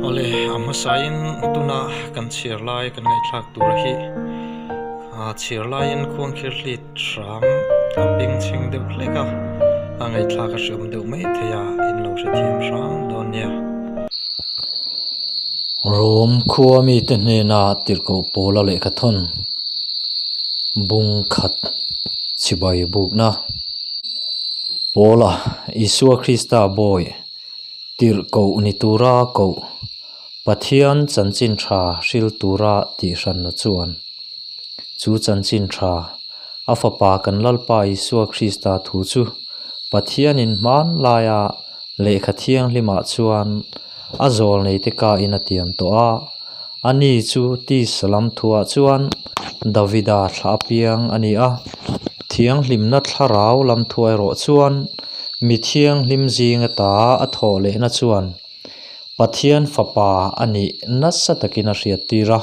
Awle, a hmasain tuna kan chhiar lai kan ngaihthlak tur hi chhiar laiin khuangkhir hlit hram a bengchheng deuh hlek a, a ngaihthlak a hreawm deuh mai thei a, in lo hrethiam hram dawn nia. Rom khua mite hnena tirhkoh pawla lehkha thawn bung khat chhibai bukna pawla Isua Krista bawi tirhkoh ni tura koh Pathian chanchin tha hril tura tihhranna chuan Chu chanchin tha, a Fapa kan Lalpa Isua Krista thu chu Pathianin hmanlaia lehkha thianghlimah chuan a zawl neite kain a tiam tawh a. Ani chu tisa lam thuah chuan Davida thla apiang a ni a, thianghlimna thlarau lam thuah erawh chuan mi thianghlim zinga ta a thawh lehna chuan Pathian Fapa a nih nasa takin a hriattir a,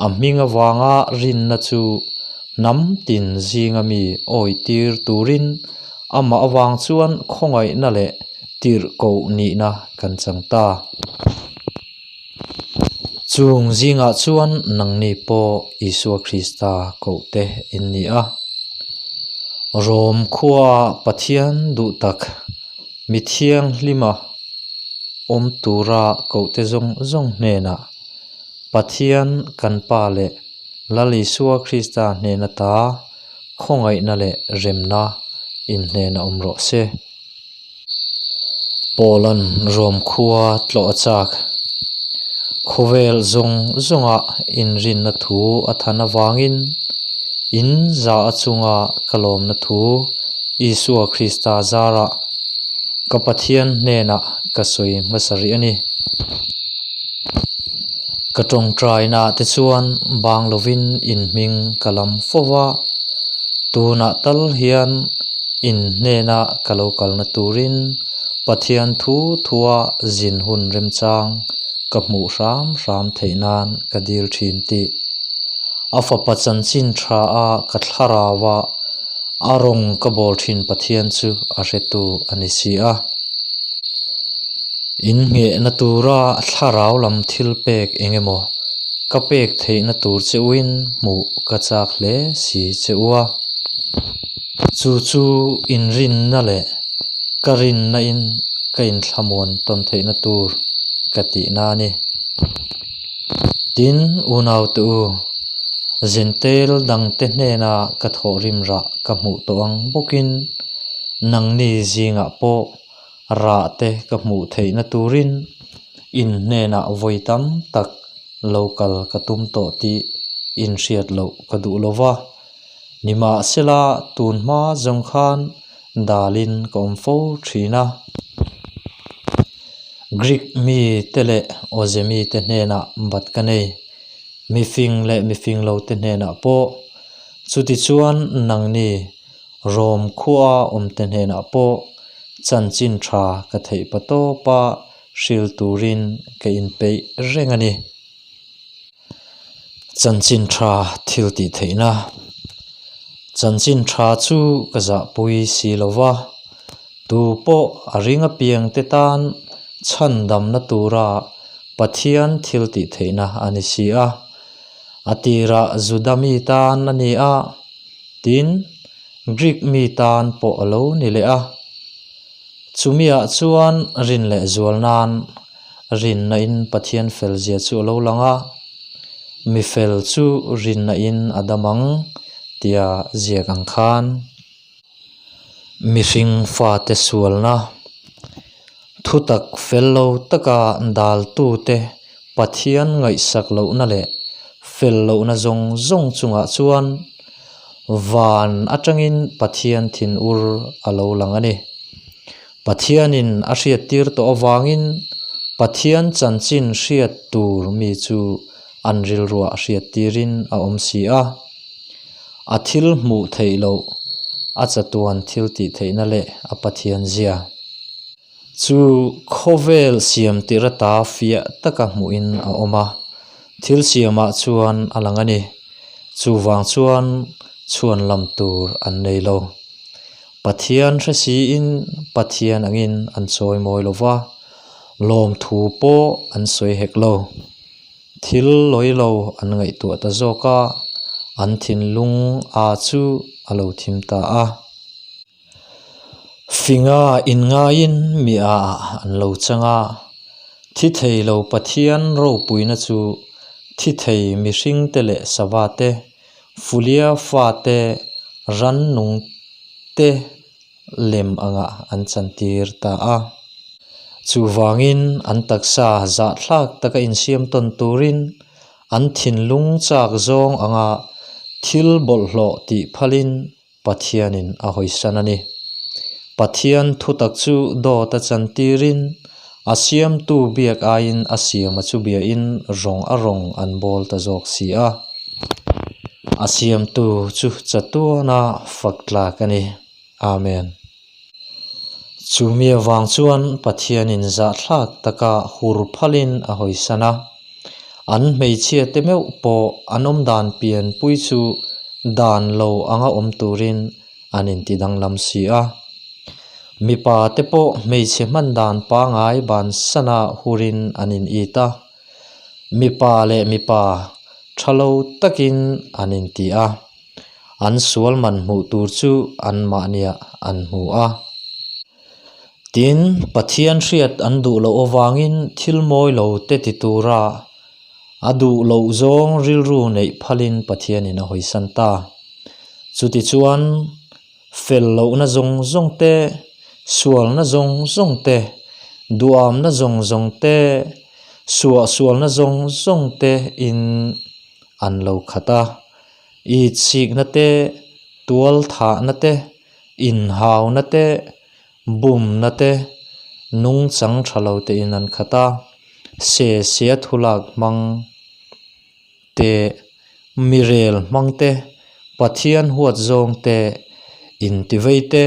a hming avanga rinna chu hnam tin zinga mi awitir turin amah avang chuan khawngaihna leh tirhkoh nihna kan chang ta. Chung zingah chuan nangni pawh Isua Krista kohte in ni a. Rom khuaa Pathian duh tak Mi thianghlima awm tura kohte zawng zawng hnenah Pathian kan Pa leh Lal Isua Krista hnen ata khawngaihna leh remna inhnen a awm rawh se. Paula'n Rom khua tlawh a chak. Khawvel zawng zawnga inrinna thu a than avangin in za a chunga ka lawmna thu Isua Krista zarah ka Pathian hnenah ka sawi hmasa rih a ni. Ka tawngtaina te chuan bang lovin in hming ka lam fo va, tunah tal hian in hnena ka lo kalna turin Pathian thu thua zin hun remchang ka hmuh hram hram theih nan ka dil thin tih a fapa chanchin tha a ka thlarau a A rawng ka bawl thin Pathian chu a hretu a ni si a. In nghehna tura thlarau lam thil pek eng emaw ka pek theihna tur che uin hmuh ka chak hle si che u a. Chu chu inrinna leh ka rinna in ka inthlamuan tawn theihna tur ka tihna a ni. Tin, unaute u, Zentel dangte hnena ka thawhrim rah ka hmuh tawh ang bawkin nangni zingah pawh rah te ka hmuh theihna turin in hnenah vawi tam tak lo kal ka tum tawh tih inhriat loh ka duh lo va. Nimahsela tun hma zawng khan dalin ka awm fo thin a. Greek mite leh Awze mite hnenah bat ka nei. Mifing leh mifing lote hnenah pawh, chutichuan nangni Rom khua awmte hnenah pawh chanchin tha ka theih pa tawpa hril turin ka inpeih reng a ni. Chanchin tha thil tih theihna Chanchin tha chu ka zahpui si lo va, tu pawh a ring apiangte tan chhandamna tura Pathian thil tih theihna a ni si a. A tirah Juda mi tan a ni a, tin, Greek mi tan pawh a lo ni leh a. Chumiah chuan rin leh zual nan rinna in Pathian fel zia chu a lo lang a, mi fel chu rinna in a dam ang tia ziak ang khan. Mihring fate sualna thutak fel lo taka daltute Pathian ngaihsak lohna leh fel lohna zawng zawng chungah chuan van atangin Pathian thinur a lo lang a ni. Pathianin a hriattir tawh avangin Pathian chanchin hriat tur mi chu an rilruah hriattirin a awm si a. A thil hmuh theih loh, a chatuan thil tih theihna leh a Pathian zia chu khawvel siam tir ata fiah taka hmuhin a awm a, thil siamah chuan a lang a ni. Chuvang chuan chhuan lam tur an nei lo. Pathian hre siin Pathian angin an chawi mawi lo va. Lawmthu pawh an sawi hek lo. Thil lawi lo an ngaihtuah ta zawk a, an thinlung a chu a lo thim ta a. Finga inngaiin mi ah an lo chang a, thi thei lo Pathian ropuina chu thi thei mihringte leh sava te, Fulia fate rannung te lem angah an chantir ta a. Chuvangin an taksa zahthlak taka insiam tawn turin an thinlung chak zawng anga thil bawlhhlawh tih phalin Pathianin a hawisan a ni. Pathian thutak chu dawt a chantirin a siamtu biak aiin a siama chu biain rawng a rawng an bawl ta zawk si a. A siamtu chu chatuana fak tlak a ni. Amen. Chumi avang chuan Pathianin zahthlak taka hur phalin a hawisan a. An hmeichhia te meuh pawh an awm dan pianpui chu dan lo anga awm turin an inti danglam si a. Mipa te pawh hmeichhe hman dan pangai bansana hurin an in it a. Mipa leh mipa tha lo takin an inti a. An sual man hmuh tur chu anmahniah an hmu a. Tin, Pathian hriat an duh loh avangin thil mawi lo te ti tura a duh loh zawng rilru neih phalin Pathianin a hawisan ta. Chutichuan, fel lohna zawng zawng te, sualna zawng zawng te, duhamna zawng zawng te, suahsualna zawng zawng te in an lo khat a. Itsikna te, tualthahna te, inhauna te, bumna te, nungchang tha lo te in an khat a, se sia thulak hmang te, mirel hmang te, Pathian huat zawng te, intivei te,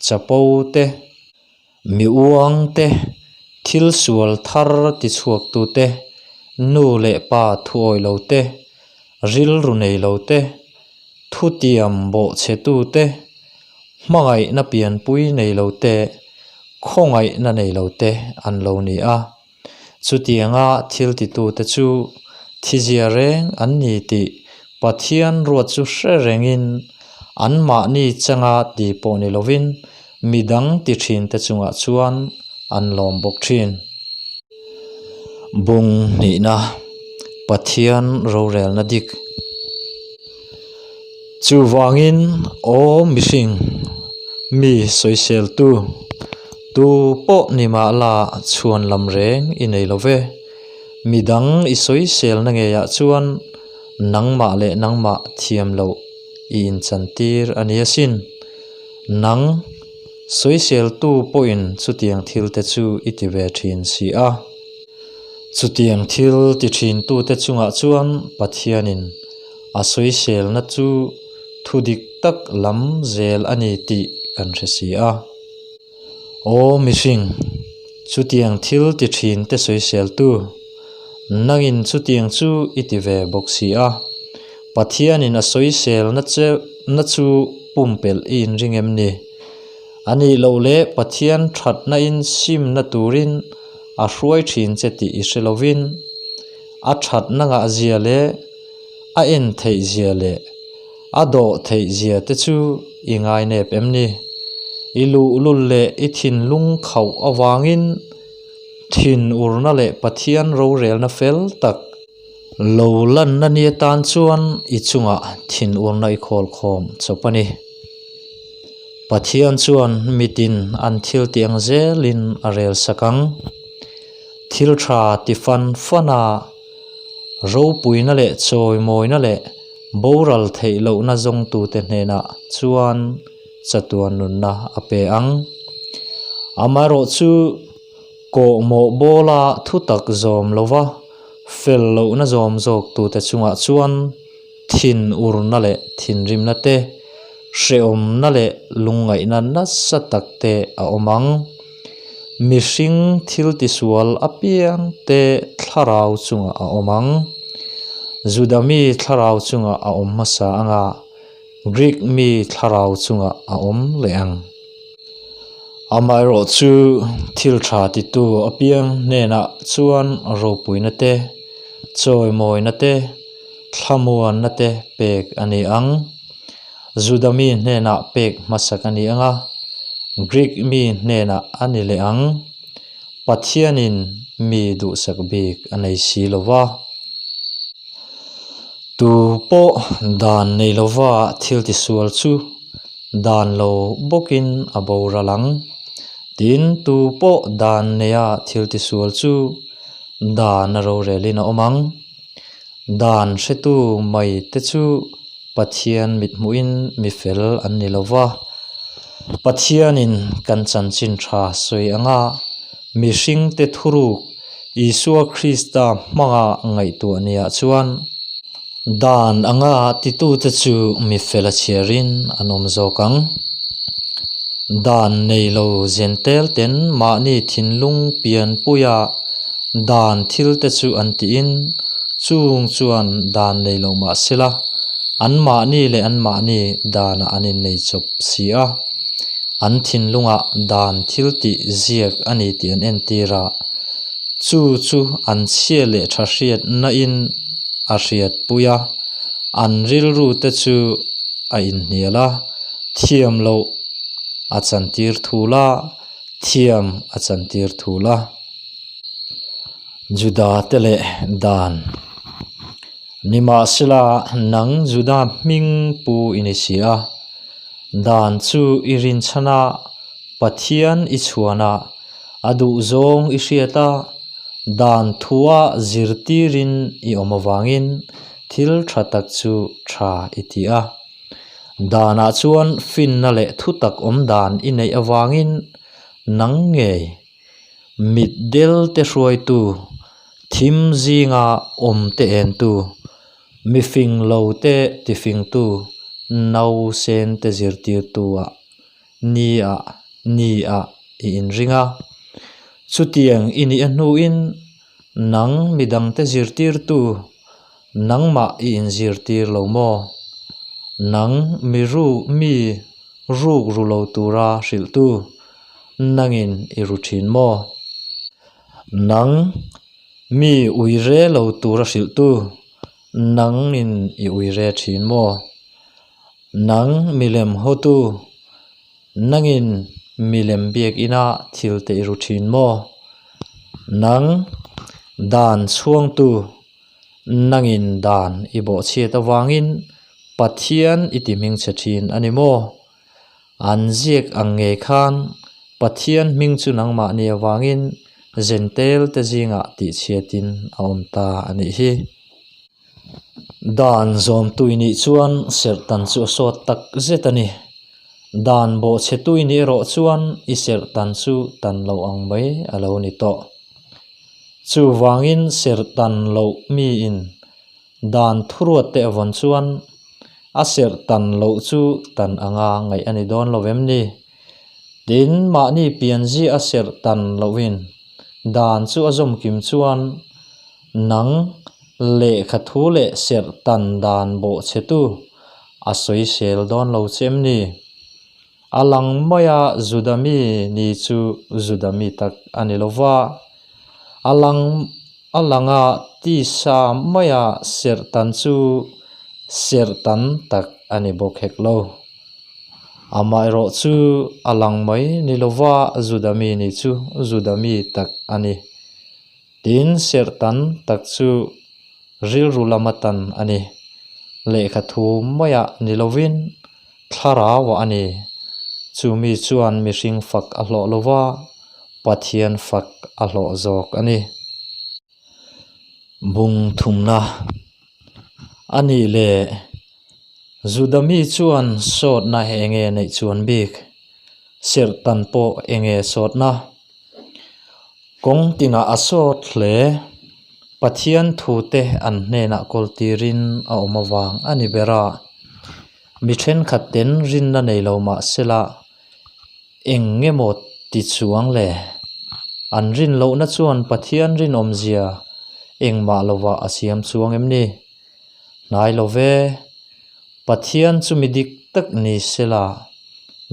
chapo te, Mi uang te, thil sual thar ti chhuak tu te, nu leh pa thuawi lo te, rilru nei lo te, thutiam bawhchhe tu te, hmangaihna pianpui nei lo te, khawngaihna nei lo te an lo ni a. Chutianga thil titute chu thizia reng an ni tih Pathian ruat chu hre rengin anmahni changa ti pawh ni lovin midang ti thinte chungah chuan an lawm bawk thin. Bung hnihna, Pathian rorelna dik. Chuvangin aw mihring, mi sawiseltu, tu pawh ni mah la chhuan lam reng i nei lo ve. Midang i sawiselna ngeiah chuan nangmah leh nangmah thiam loh i inchantir a ni asin. Nang sawiseltu pawhin chutiang thil te chu i ti ve thin si a. Chutiang thil ti thintute chungah chuan Pathianin a sawiselna chu thu dik tak lam zel a ni tih kan hre si a. Aw mihring, chutiang thil ti thinte sawiseltu, nangin chutiang chu i ti ve bawk si a. Pathianin a sawiselna che na chu pumpelh i inring em ni? A nih loh leh Pathian thatna in simna turin a hruai thin che tih i hre lovin, a thatna ngah zia leh a en theih zia leh a dawh theih zia te chu i ngai nep em ni? I luhlul leh i thinlung khauh avangin thinurna leh Pathian rorelna fel tak lo lanna ni atan chuan i chungah thinurna i khawl khawm chawp a ni. Pathian chuan mitin an thil tih ang zelin a rel sak ang. Thil tha ti fan fan a, ropuina leh chawimawina leh boral theih lohna zawngtute hnenah chuan chatuan nunna a pe ang. Amaherawhchu, kawhmawh bawla thutak zawm lova fel lohna zawm zawktute chungah chuan thinurna leh thinrimna te, hrehawmna leh lungngaihna nasa tak te a awm ang. Mihring thil tisual apiang te thlarau chungah a awm ang. Juda mi thlarau chungah a awm hmasa ang a, Greek mi thlarau chungah a awm leh ang. Amaherawhchu thil tha titu apiang hnenah chuan ropuina te, chawimawina te, thlamuanna te pek a ni ang. Juda mi hnenah pek hmasak a ni ang a, Greek mi hnenah a ni leh ang. Pathianin mi duhsak bik a nei si lo va. Tu pawh dan nei lova thil tisual chu dan lo bawkin a boral ang. Tin, tu pawh dan neia thil tisual chu dan a rorelin a awm ang. Dan hretu mai te chu Pathian mithmuhin mi fel an ni lo va, Pathianin kan chanchin tha sawi anga mihringte thuruk Isua Krista hmanga ngaihtuah niah chuan dan anga titute chu mi fel a chhiarin an awm zawk ang. Dan nei lo zentel ten mahni thinlung pianpuia dan thilte chu an tiin chung chuan dan nei lo mah sela anmahni leh anmahni danah an innei chawp si a, an thinlungah dan thil tih ziak a ni tih an entir a, chu chu an chhia leh tha hriatnain a hriatpui a, an rilru te chu a inhnial a, thiam loh a chantir thul a, thiam a chantir thul a. Juda te leh dan. Nimahsela nang Juda hming pu i ni si a, dan chu i rinchhan a, Pathian i chhuan a, a duhzawng i hriat a, dan thua zirtirin i awm avangin thil tha tak chu tha i ti a. Danah chuan finna leh thutak awm dan i neih avangin nang ngei Mitdel te hruaitu, thim zinga awm te entu, mifing lo te tifingtu, nausen te zirtirtu ah ni ah ni ah i inring a. Chutiang i nih a hnuin nang midang te zirtirtu nangmah i inzirtir lo maw? Nang mi ru mi Ruk ru lo tura hrilhtu nangin i ru thin maw? Nang mi ui re lo tura hrilhtu nangin i ui re thin maw? Nang milem hawtu nangin milem biakina thil te i ru thin maw? Nang dan chhuangtu Nangin dan i bawhchhiat avangin Pathian i ti hming chhe thin a ni maw? An ziak ang ngei khan Pathian hming chu nangmahni avangin Zentel te zingah tihchhiatin a awm ta a nih hi. Dan zawmtui nih chuan serhtan chu a sawt tak zet a ni. Dan bawhchhetui nih erawh chuan i serhtan chu tan lo ang mai a lo ni tawh. Chuvangin serhtan loh miin dan thuruat te a vawn chuan a serhtan loh chu tan anga ngaih a ni dawn lo em ni? Tin, mahni pianzia a serhtan lohin dan chu a zawm kim chuan nang lehkha thu leh serhtan dan bawhchhetu a sawisel dawn lo che em ni? A lang maia Juda mi ni chu Juda mi tak a ni lo va, a lang a langa tisa maia serhtan chu serhtan tak a ni bawk hek lo. Amaherawh chu a lang mai ni lo va, Juda mi ni chu Juda mi tak a ni. Tin, serhtan tak chu rilru lama tan a ni. Lehkha thu maiah ni lovin Thlarauah a ni. Chu mi chuan mihring fak a hlawh lo va, Pathian fak a hlawh zawk a ni. Bung thumna a nih leh Juda mi chuan sawtna enge neih chuan bik? Serhtan pawh enge sawtna? Kawng tinah a sawt hle. Pathian thute an hnenah kawl tirin a awm avang a ni ber a. Mi thenkhat ten rinna nei lo mah sela eng nge maw ti chuang le? An rin lohna chuan Pathian rinawmzia engmah lovah a siam chuang em ni? Hnai lo ve. Pathian chu mi dik tak ni sela.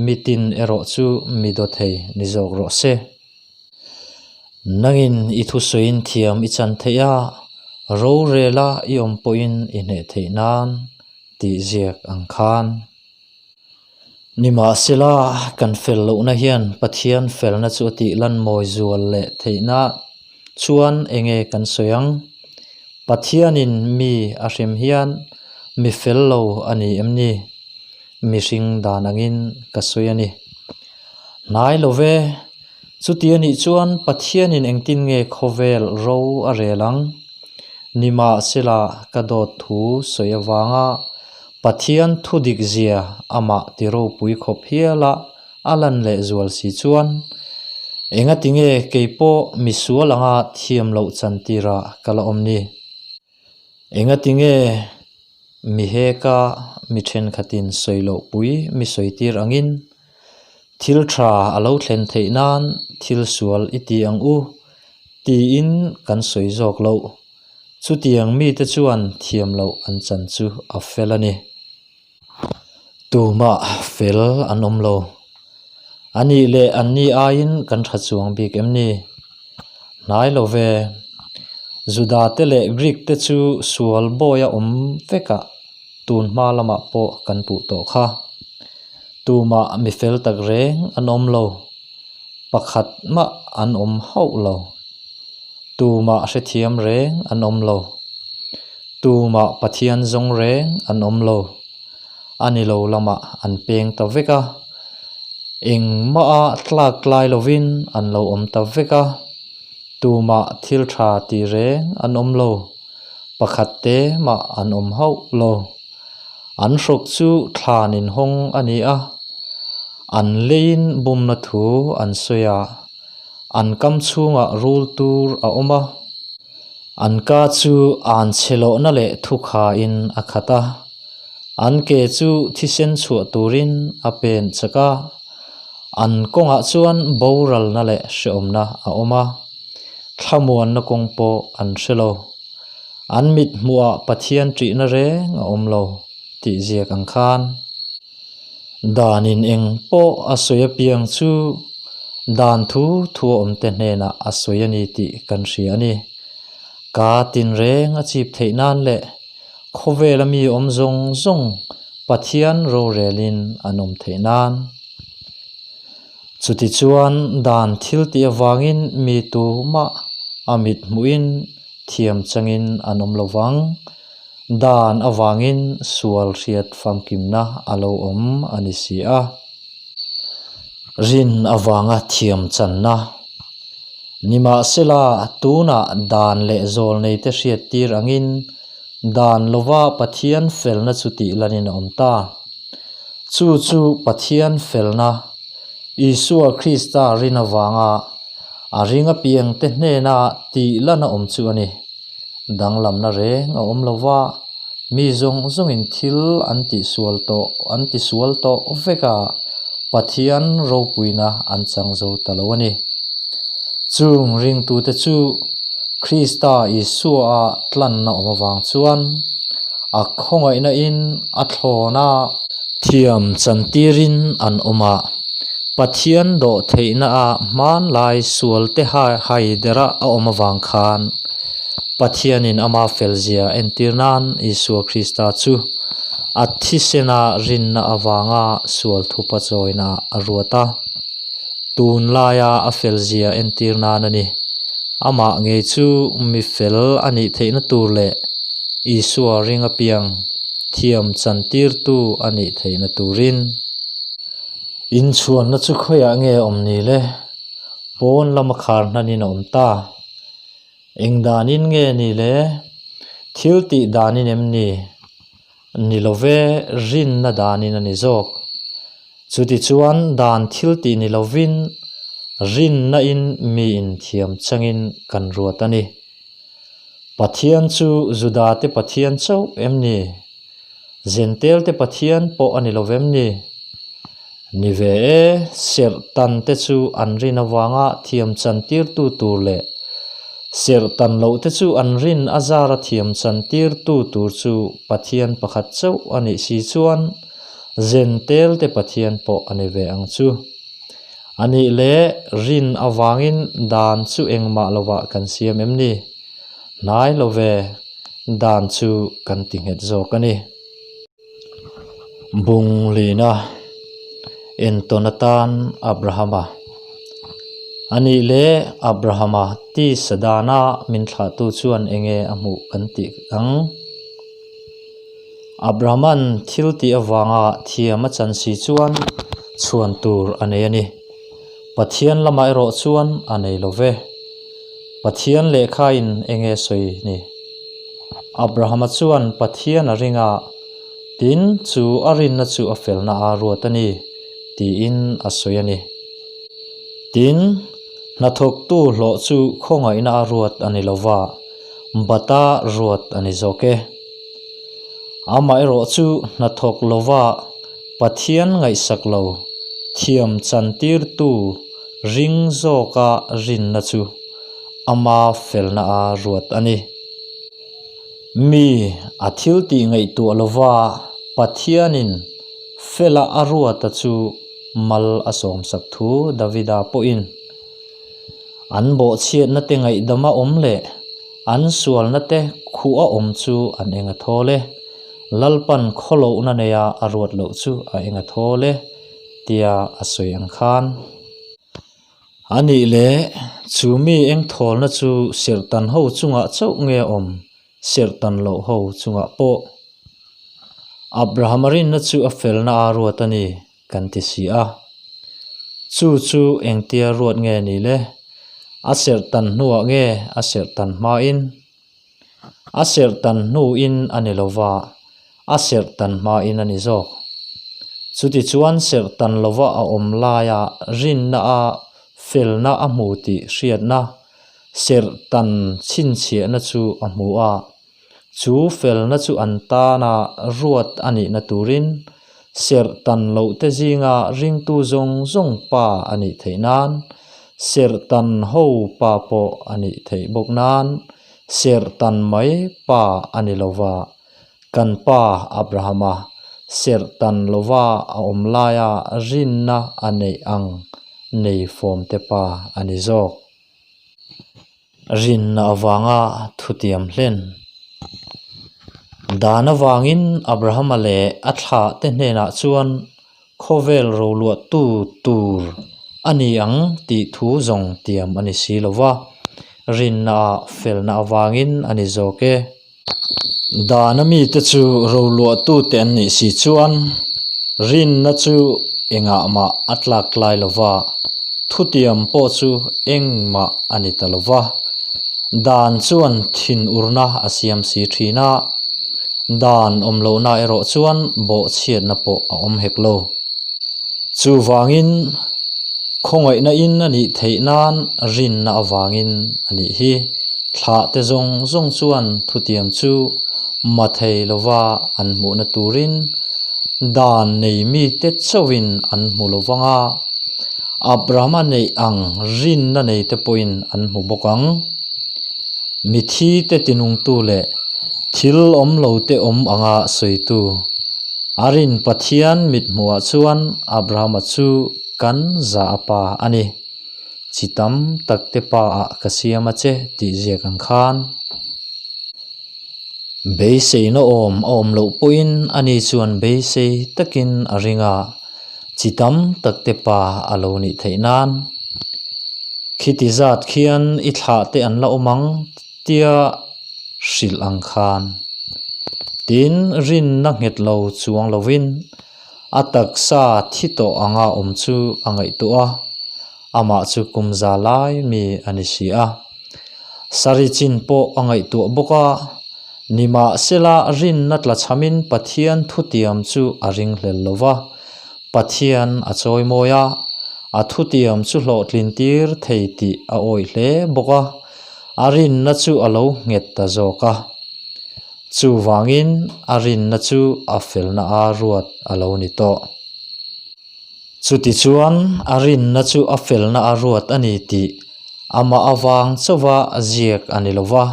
Mitin erawh chu mi dawthei ni zawk rawh se. Nangin i thusawiin thiam i chan theih a, rorela i awm pawhin i hneh theih nan tih ziak ang khan. Nimahsela, kan fel lohna hian Pathian felna chu a tih lan mawi zual leh theihna chuan enge kan sawi ang? Pathianin mi a hrem hian mi fel lo a ni em ni? Mihring dan angin ka sawi a ni. Hnai lo ve, chuti a nih chuan Pathianin engtin nge khawvel ro a rel ang? Nimahsela ka dawt thu sawi avanga Pathian thu dik zia amah ti ropui khawp hiala a lan leh zual si chuan engati nge kei pawh misual anga thiam loh chan tirah ka la awm ni? Engati nge mi heka mi thenkhatin sawi loh pui mi sawi tir angin thil tha a lo thlen theih nan thil sual i ti ang u tiin kan sawi zawk loh. Chutiang mite chuan thiam loh an chan chu a fel a ni. Tumah fel an awm lo. A nih leh an ni aiin kan tha chuang bik em ni? Hnai lo ve. Juda te leh Greek te chu sual bawi a awm vekah tun hma lamah pawh kan puh tawh kha. Tumah mi fel tak reng an awm lo. Pakhat mah an awm hauh lo. Tumah hrethiam reng an awm lo. Tumah Pathian zawng reng an awm lo. A ni lo lamah an peng ta vek a. Engmah a tlak tlai lovin an lo awm ta vek a. Tumah thil tha ti reng an awm lo. Pakhat te mah an awm hauh lo. An hrawk chu thlan inhawng a ni a. An leiin bumna thu an sawi a. An kam chhungah rul tur a awm a. An ka chu an chhe lohna leh thukhain a khat a, an ke chu thisen chhuah turin a pen chak a, an kawngah chuan boralna leh hrehawmna a awm a, thlamuanna kawng pawh an hre lo. An mit hmuhah Pathian ṭihna reng a awm lo tih ziak ang khan. Danin eng pawh a sawi apiang chu dan thu thu a awmte hnenah a sawi a ni tih kan hria a ni. Ka tinreng a chip theih nan leh khawvela mi awm zawng zawng Pathian rorelin an awm theih nan. Chutichuan dan thil tih avangin mi tumah a mit hmuhin thiam changin an awm lo vang. Dan avangin sual hriat famkimna a lo awm a ni si a. Rin avanga thiam channa. Nimahsela, tunah dan leh zawlneite hriat tir angin dan lova Pathian felna chu tih lanin a awm ta. Chu chu Pathian felna, Isua Krista rin avanga a ring apiangte hnena tih lan a awm chu a ni. Danglamna reng a awm lo va, mi zawng zawngin thil an tihsual tawh an tisual tawh vek a, Pathian ropuina an chang zo ta lo a ni. Chung ringtute chu Krista Isua-a tlanna awm avang chuan a khawngaihna in a thlawn a, thiam chantirin an awm a, Pathian dawh theihna a hmanlai sualte hai dera a awm avang khan Pathianin ama felzia entir nan Isua Krista chu a thisena rinna avanga sual thupa chawina a ruat a. Tunlaia a felzia entir nan a ni. Amah ngei chu mi fel a nih theihna tur leh Isua ring apiang thiam chantirtu a nih theihna turin. Inchhuanna chu khawiah nge awm ni le? Pawn lama khar hnanin a awm ta. Eng danin nge ni le? Thil tih danin em ni? Ni lo ve, rinna danin a ni zawk. Chutichuan dan thil tih ni lovin rinna in mi inthiam changin kan ruat a ni. Pathian chu Judate Pathian chauh em ni? Zentelte Pathian pawh a ni lo vem ni? Ni ve e, serh tan te chu an rin avanga thiam chan tirtu tur leh serh tan loh te chu an rin a zara thiam chan tirtu tur chu Pathian pakhat chauh a nih si chuan. Zentelte Pathian pawh a ni ve ang chu. A nih leh rin avangin dan chu engmah lovah kan siam em ni? Hnai lo ve, dan chu kan ti nghet zawk a ni. Bung lina entawn atan Abrahama. A nih leh Abrahama tisa dana min thlahtu chuan enge a hmuh kan tih ang? Abrahaman thil tih avanga thiam a chan si chuan chhuan tur a nei a ni. Pathian lamah erawh chuan a nei lo ve. Pathian lehkhain enge sawi ni? Abrahama chuan Pathian a ring a, tin chu a rinna chu a felna a ruat a ni, tiin a sawi a ni. Tin, hnathawktu hlawh chu khawngaihna a ruat a ni lova, bata ruat a ni zawk e. Amaherawh chu hnathawk lova Pathian ngaihsak lo thiam chantirtu ring zawka rinna chu ama felna a ruat a ni. Mi a thil tih ngaihtuah lova Pathianin fela a ruata chu mal a sawmsak thu Davida pawhin an bawhchhiatna te ngaihdama awm leh An sualna te khuh a awm chu an eng a thawl e, Lalpan khawlohna neia a ruat loh chu a eng a thawl e, tia a sawi ang khan. A nih leh, chu mi eng thawlna chu serhtan ho chungah chauh nge a awm, serhtan loh ho chungah pawh? Abrahama rinna chu a felna a ruat a ni, kan ti si a. Chu chu engtia ruat nge ni le? A serh tan hnuah nge a serh tan hmain? A serh tan hnuin a ni lova, a serh tan hmain a ni zawk. Chutichuan serh tan lova a awm laia rinna a felna a hmu tih hriatna, serh tan chhinchhiahna chu a hmu a. Chu felna chu an tana ruat a nihna turin serh tan lohte zinga ringtu zawng zawng pa a nih theih nan, serh tan ho pa pawh a nih theih bawk nan, serh tan mai pa a ni lova, kan pa Abrahama serh tan lova a awm laia rinna a neih ang nei fawmte pa a ni zawk. Rinna avanga thutiam hlen. Dan avangin Abrahama leh a thlahte hnenah chuan khawvel roluahtu tur a ni ang tih thu zawng tiam a ni si lo va, rinnaah felna avangin a ni zawk e. Dana mite chu roluahtute an nih si chuan rinna chu engah mah a tlak tlai lo va, thutiam pawh chu engmah a ni ta lo va. Dan chuan thinurna a siam si thin a, dan awm lohna erawh chuan bawhchhiatna pawh a awm hek lo. Chuvangin khawngaihna in a nih theih nan rinna avangin a nih hi. Thlah te zawng zawng chuan thutiam chu ma thei lova an hmuhna turin dan nei mite chauhin an hmu lo vang a, Abrahama neih ang rinna nei te pawhin an hmu bawk ang. Mithi te tinungtu leh thil awm lo te awm anga sawitu a rin Pathian mithmuhah chuan Abrahama chu kan zah a pa a ni. Chi tam tak te pa ah ka siam a che tih ziak ang khan. Beiseina awm a awm loh pawhin ani chuan beisei takin a ring a, chi tam tak te pa a lo nih theih nan. Khiti zat khian i thlah te an la awm ang tia hrilh ang khan. Tin, rinna nghet lo chuang lovin a taksa thi tawh anga awm chu a ngaihtuah a, amah chu kum za lai mi a ni si a. Sari chin pawh a ngaihtuah bawk a, nimahsela rinna tlachhamin Pathian thutiam chu a ringhlel lo va, Pathian a chawimawi a, a thutiam chu hlawhtlin tir thei tih a awih hle bawk a, a rinna chu a lo nghet ta zawk a. Chuvangin a rinna chu a felna a ruat a lo ni tawh. Chutichuan, a rinna chu a felna a ruat a ni tih amah avang chauha ziak a ni lo va,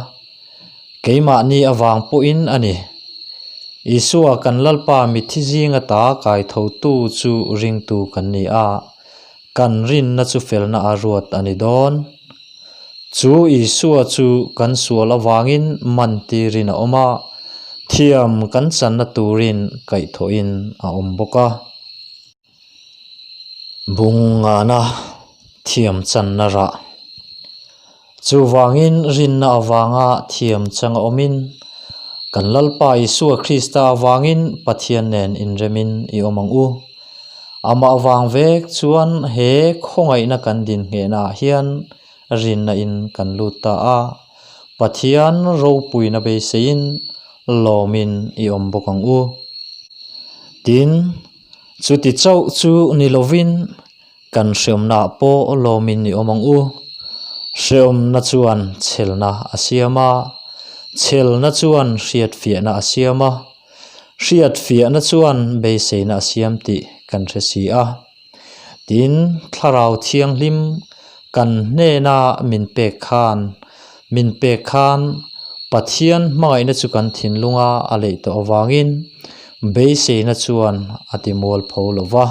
keimahni avang pawhin a ni. Isua kan Lalpa mitthi zinga ta kaithotu chu ringtu kan ni a, kan rinna chu felna a ruat a ni dawn. Chu Isua chu kan sual avangin man tirin a awm a, thiam kan channa turin kaihthawhin a awm bawk a. Bungngana thiam channa rah. Chuvangin rinna avanga thiam changa awmin, kan Lalpa Isua Krista avangin Pathian nen inremin i awm ang u. Amah avang vek chuan he khawngaihna kan din nghehnaah hian rinna in kan lut ta a, Pathian ropuina beiseiin lawmin i awm bawk ang u. Tin, Chuti chauh chu ni lovin kan hreawmnaah pawh lawmin i awm ang u. Hreawmna chuan chhelna a siam a, chhelna chuan hriatfiahna a siam a, hriatfiahna chuan beiseina a siam tih kan hre si a. Tin, Thlarau Thianghlim kan hnena min pek khan, min pek khan Pathian hmangaihna chu kan thinlunga a leih tawh avangin beiseina chuan a ti mual pho lo va.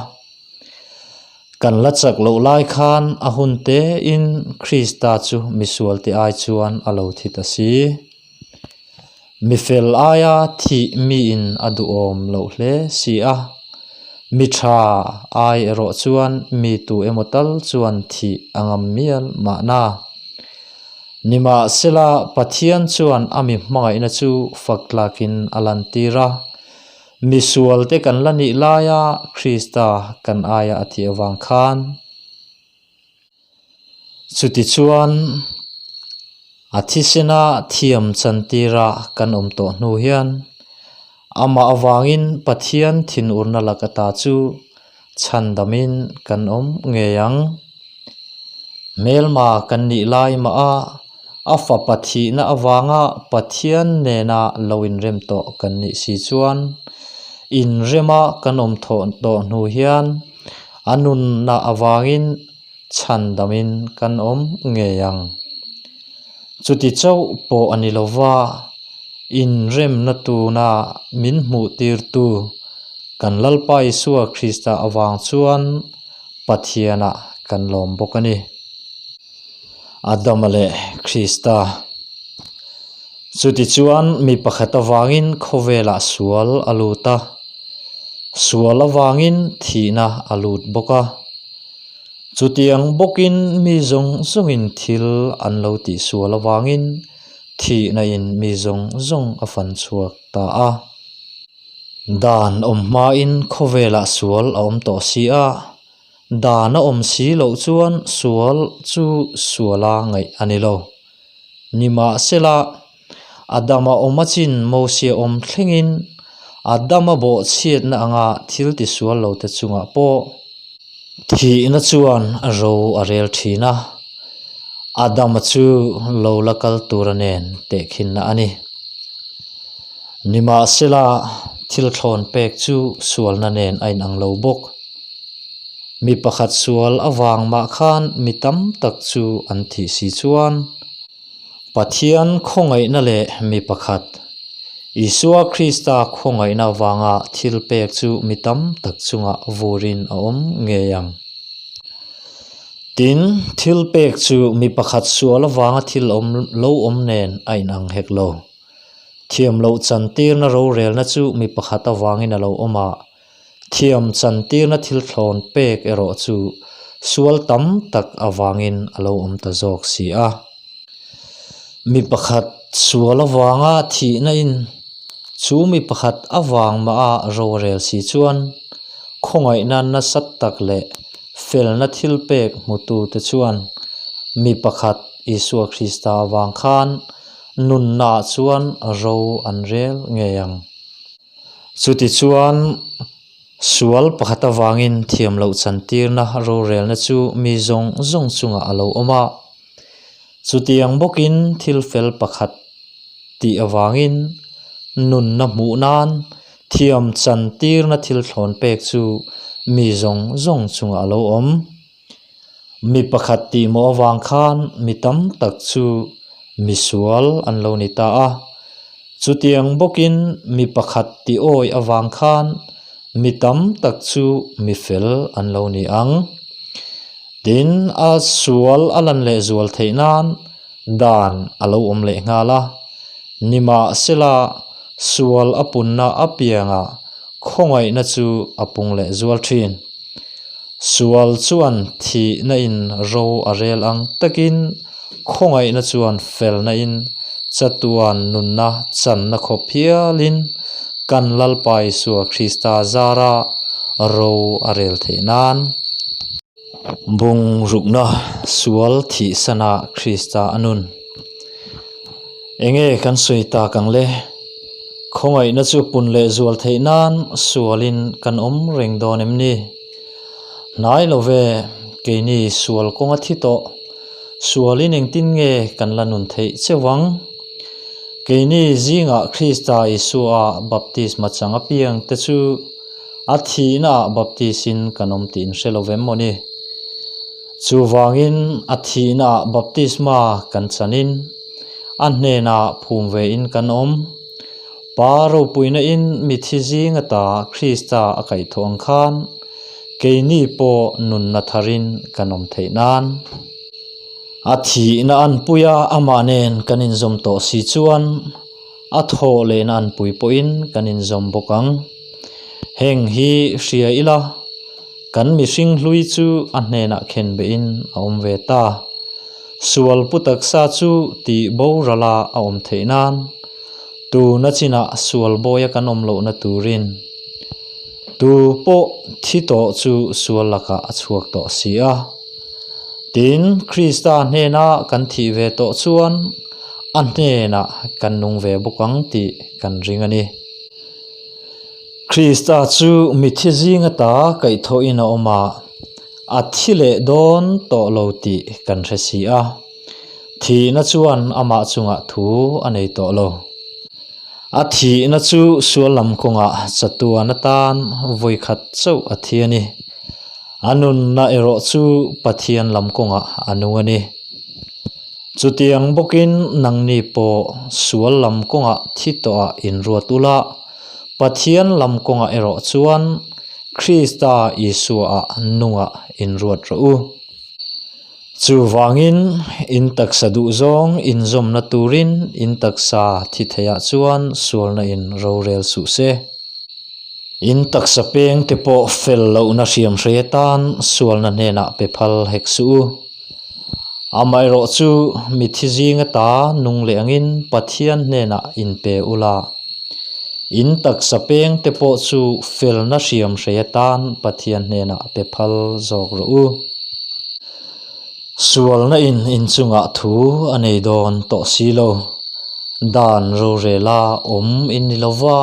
Kan la chak loh lai khan a hun tein Krista chu misualte ai chuan a lo thi ta si. Mifel aia thih miin a duhawm loh hle si a, mi tha ai erawh chuan mi tu emaw tal chuan thih a ngam mial mahna. Nimahsela, Pathian chuan a mi hmangaihna chu fak tlakin a lantir a. Misualte kan la nih laia Krista kan aia a thih avang khan, Chutichuan, a thisena thiam chantira kan awm tawh hnu hian amah avangin Pathian thinurna lak ata chu chhandamin kan awm ngei ang. Hmelma kan nih lai mah a, a fapa thihna avanga Pathian nena lo inrem tawh kan nih si chuan inrema kan awm thawh tawh hnu hian a nunna avangin chhandamin kan awm ngei ang. Chuti chauh pawh a ni lova, inremna tuna min hmuh tirtu kan Lalpa Isua Krista avang chuan Pathianah kan lawm bawk a ni. Adama leh Krista. Chutichuan mi pakhat avangin khawvelah sual a lut a, sual avangin thihna a lut bawk a. Chutiang bawkin mi zawng zawngin thil an lo tih sual avangin thihna in mi zawng zawng a fan chhuak ta a. Dan awm hmain khawvelah sual a awm tawh si a, dan a awm si loh chuan sual chu suala ngaih a ni lo. Nimahsela, Adama awm a chin Mosia awm thlengin Adama bawhchhiatna anga thil tisual lote chungah pawh thihna chuan ro a rel thin a, Adama chu lo la kal tura nen tehkhinna a ni. Nimahsela, thil thlawn pek chu sualna nen a inang lo bawk. Mi pakhat sual avang mah khan mi tam tak chu an thih si chuan, Pathian khawngaihna leh mi pakhat, Isua Krista khawngaihna avanga thil pek chu mi tam tak chungah vurin a awm ngei ang. Tin, thil pek chu mi pakhat sual avanga thil awm lo awm nen a inang hek lo. Thiam loh chantirna rorelna chu mi pakhat avangin a lo awm a, thiam chantirna thil thlawn pek erawh chu sual tam tak avangin a lo awm ta zawk si a. Mi pakhat sual avanga thihna in chu mi pakhat avang mah a rorel si chuan khawngaihna nasa tak leh felna thil pek hmutute chuan mi pakhat Isua Krista avang khan Nunnaah chuan ro an rel ngei ang. Chutichuan, sual pakhat avangin thiam loh chantirna rorelna chu mi zawng zawng chungah a lo awm a. Chutiang bawkin thil fel pakhat tih avangin nunna hmuh nan thiam chantirna thil thlawn pek chu mi zawng zawng chungah a lo awm. Mi pakhat tih mawh avang khan mi tam tak chu misual an lo ni ta a. Chutiang bawkin mi pakhat ti awi avang khan mi tam tak chu mi fel an lo ni ang. Tin, a sual a lan lehzual theih nan dan a lo awm leh nghal a. Nimahsela, sual a punna apiangah khawngaihna chu a pung lehzual thin. Sual chuan thihna in ro a rel ang takin khawngaihna chuan felna in chatuan nunna channa khawp hialin kan Lalpa Isua Krista zara ro a rel theih nan. Bungrukna sual thihsana Krista a nun. Enge kan sawi tak ang le? Khawngaihna chu pun leh zual theih nan sualin kan awm reng dawn em ni? Hnai lo ve, keini sual kawnga thi tawh, sualin engtin nge kan la nun theih cheu ang? Keini zingah Krista Isua baptisma chang apiang te chu a thihnaah baptisin kan awm tih in hre lo vem maw ni? Chuvangin a thihnaah baptisma kan chanin a hnenah phum vein kan awm. Pa ropuina in mithi zing ata Krista a kaihthawh ang khan keini pawh nunna tharin kan awm theih nan. A thihna anpuia amah nen kan inzawm tawh si chuan a thawh lehna anpui pawhin kan inzawm bawk ang. Heng hi hria ila. Kan mihring hlui chu a hnenah khen behin a awm ve ta. Sual pu taksa chu tih borala a awm theih nan, tuna chinah sual bawia kan awm lohna turin tu pawh thi tawh chu sual lakah a chhuak tawh si a. Tin, Krista hnena kan thih ve tawh chuan a hnenah kan nung ve bawk ang tih kan ring a ni. Krista chu mithi zing ata kaihthawhin a awm a, a thi leh dawn tawh lo tih kan hre si a. Thihna chuan amah chungah thu a nei tawh lo. A thihna chu sual lam kawngah chatuan atan vawikhat chauh a thi a ni. A nunna erawh chu Pathian lam kawngah a nung a ni. Chutiang bawkin nangni pawh sual lam kawngah thi tawhah inruat ula, Pathian lam kawngah erawh chuan Krista Isuaah nungah inruat rawh u. Chuvangin in taksa duhzawng inzawmna turin in taksa thi theiah chuan sualna in rorel suh se. In taksa peng te pawh fel lohna hriamhrei atan sualna hnenah pe phal hek suh u. Amaherawh chu mithi zing ata nung leh angin Pathian hnenah in pe ula. In taksa peng te pawh chu felna hriamhrei atan Pathian hnenah pe phal zawk rawh u. Sualna in inchungah thu a nei dawn tawh si lo. Dan rorela awm in ni lova,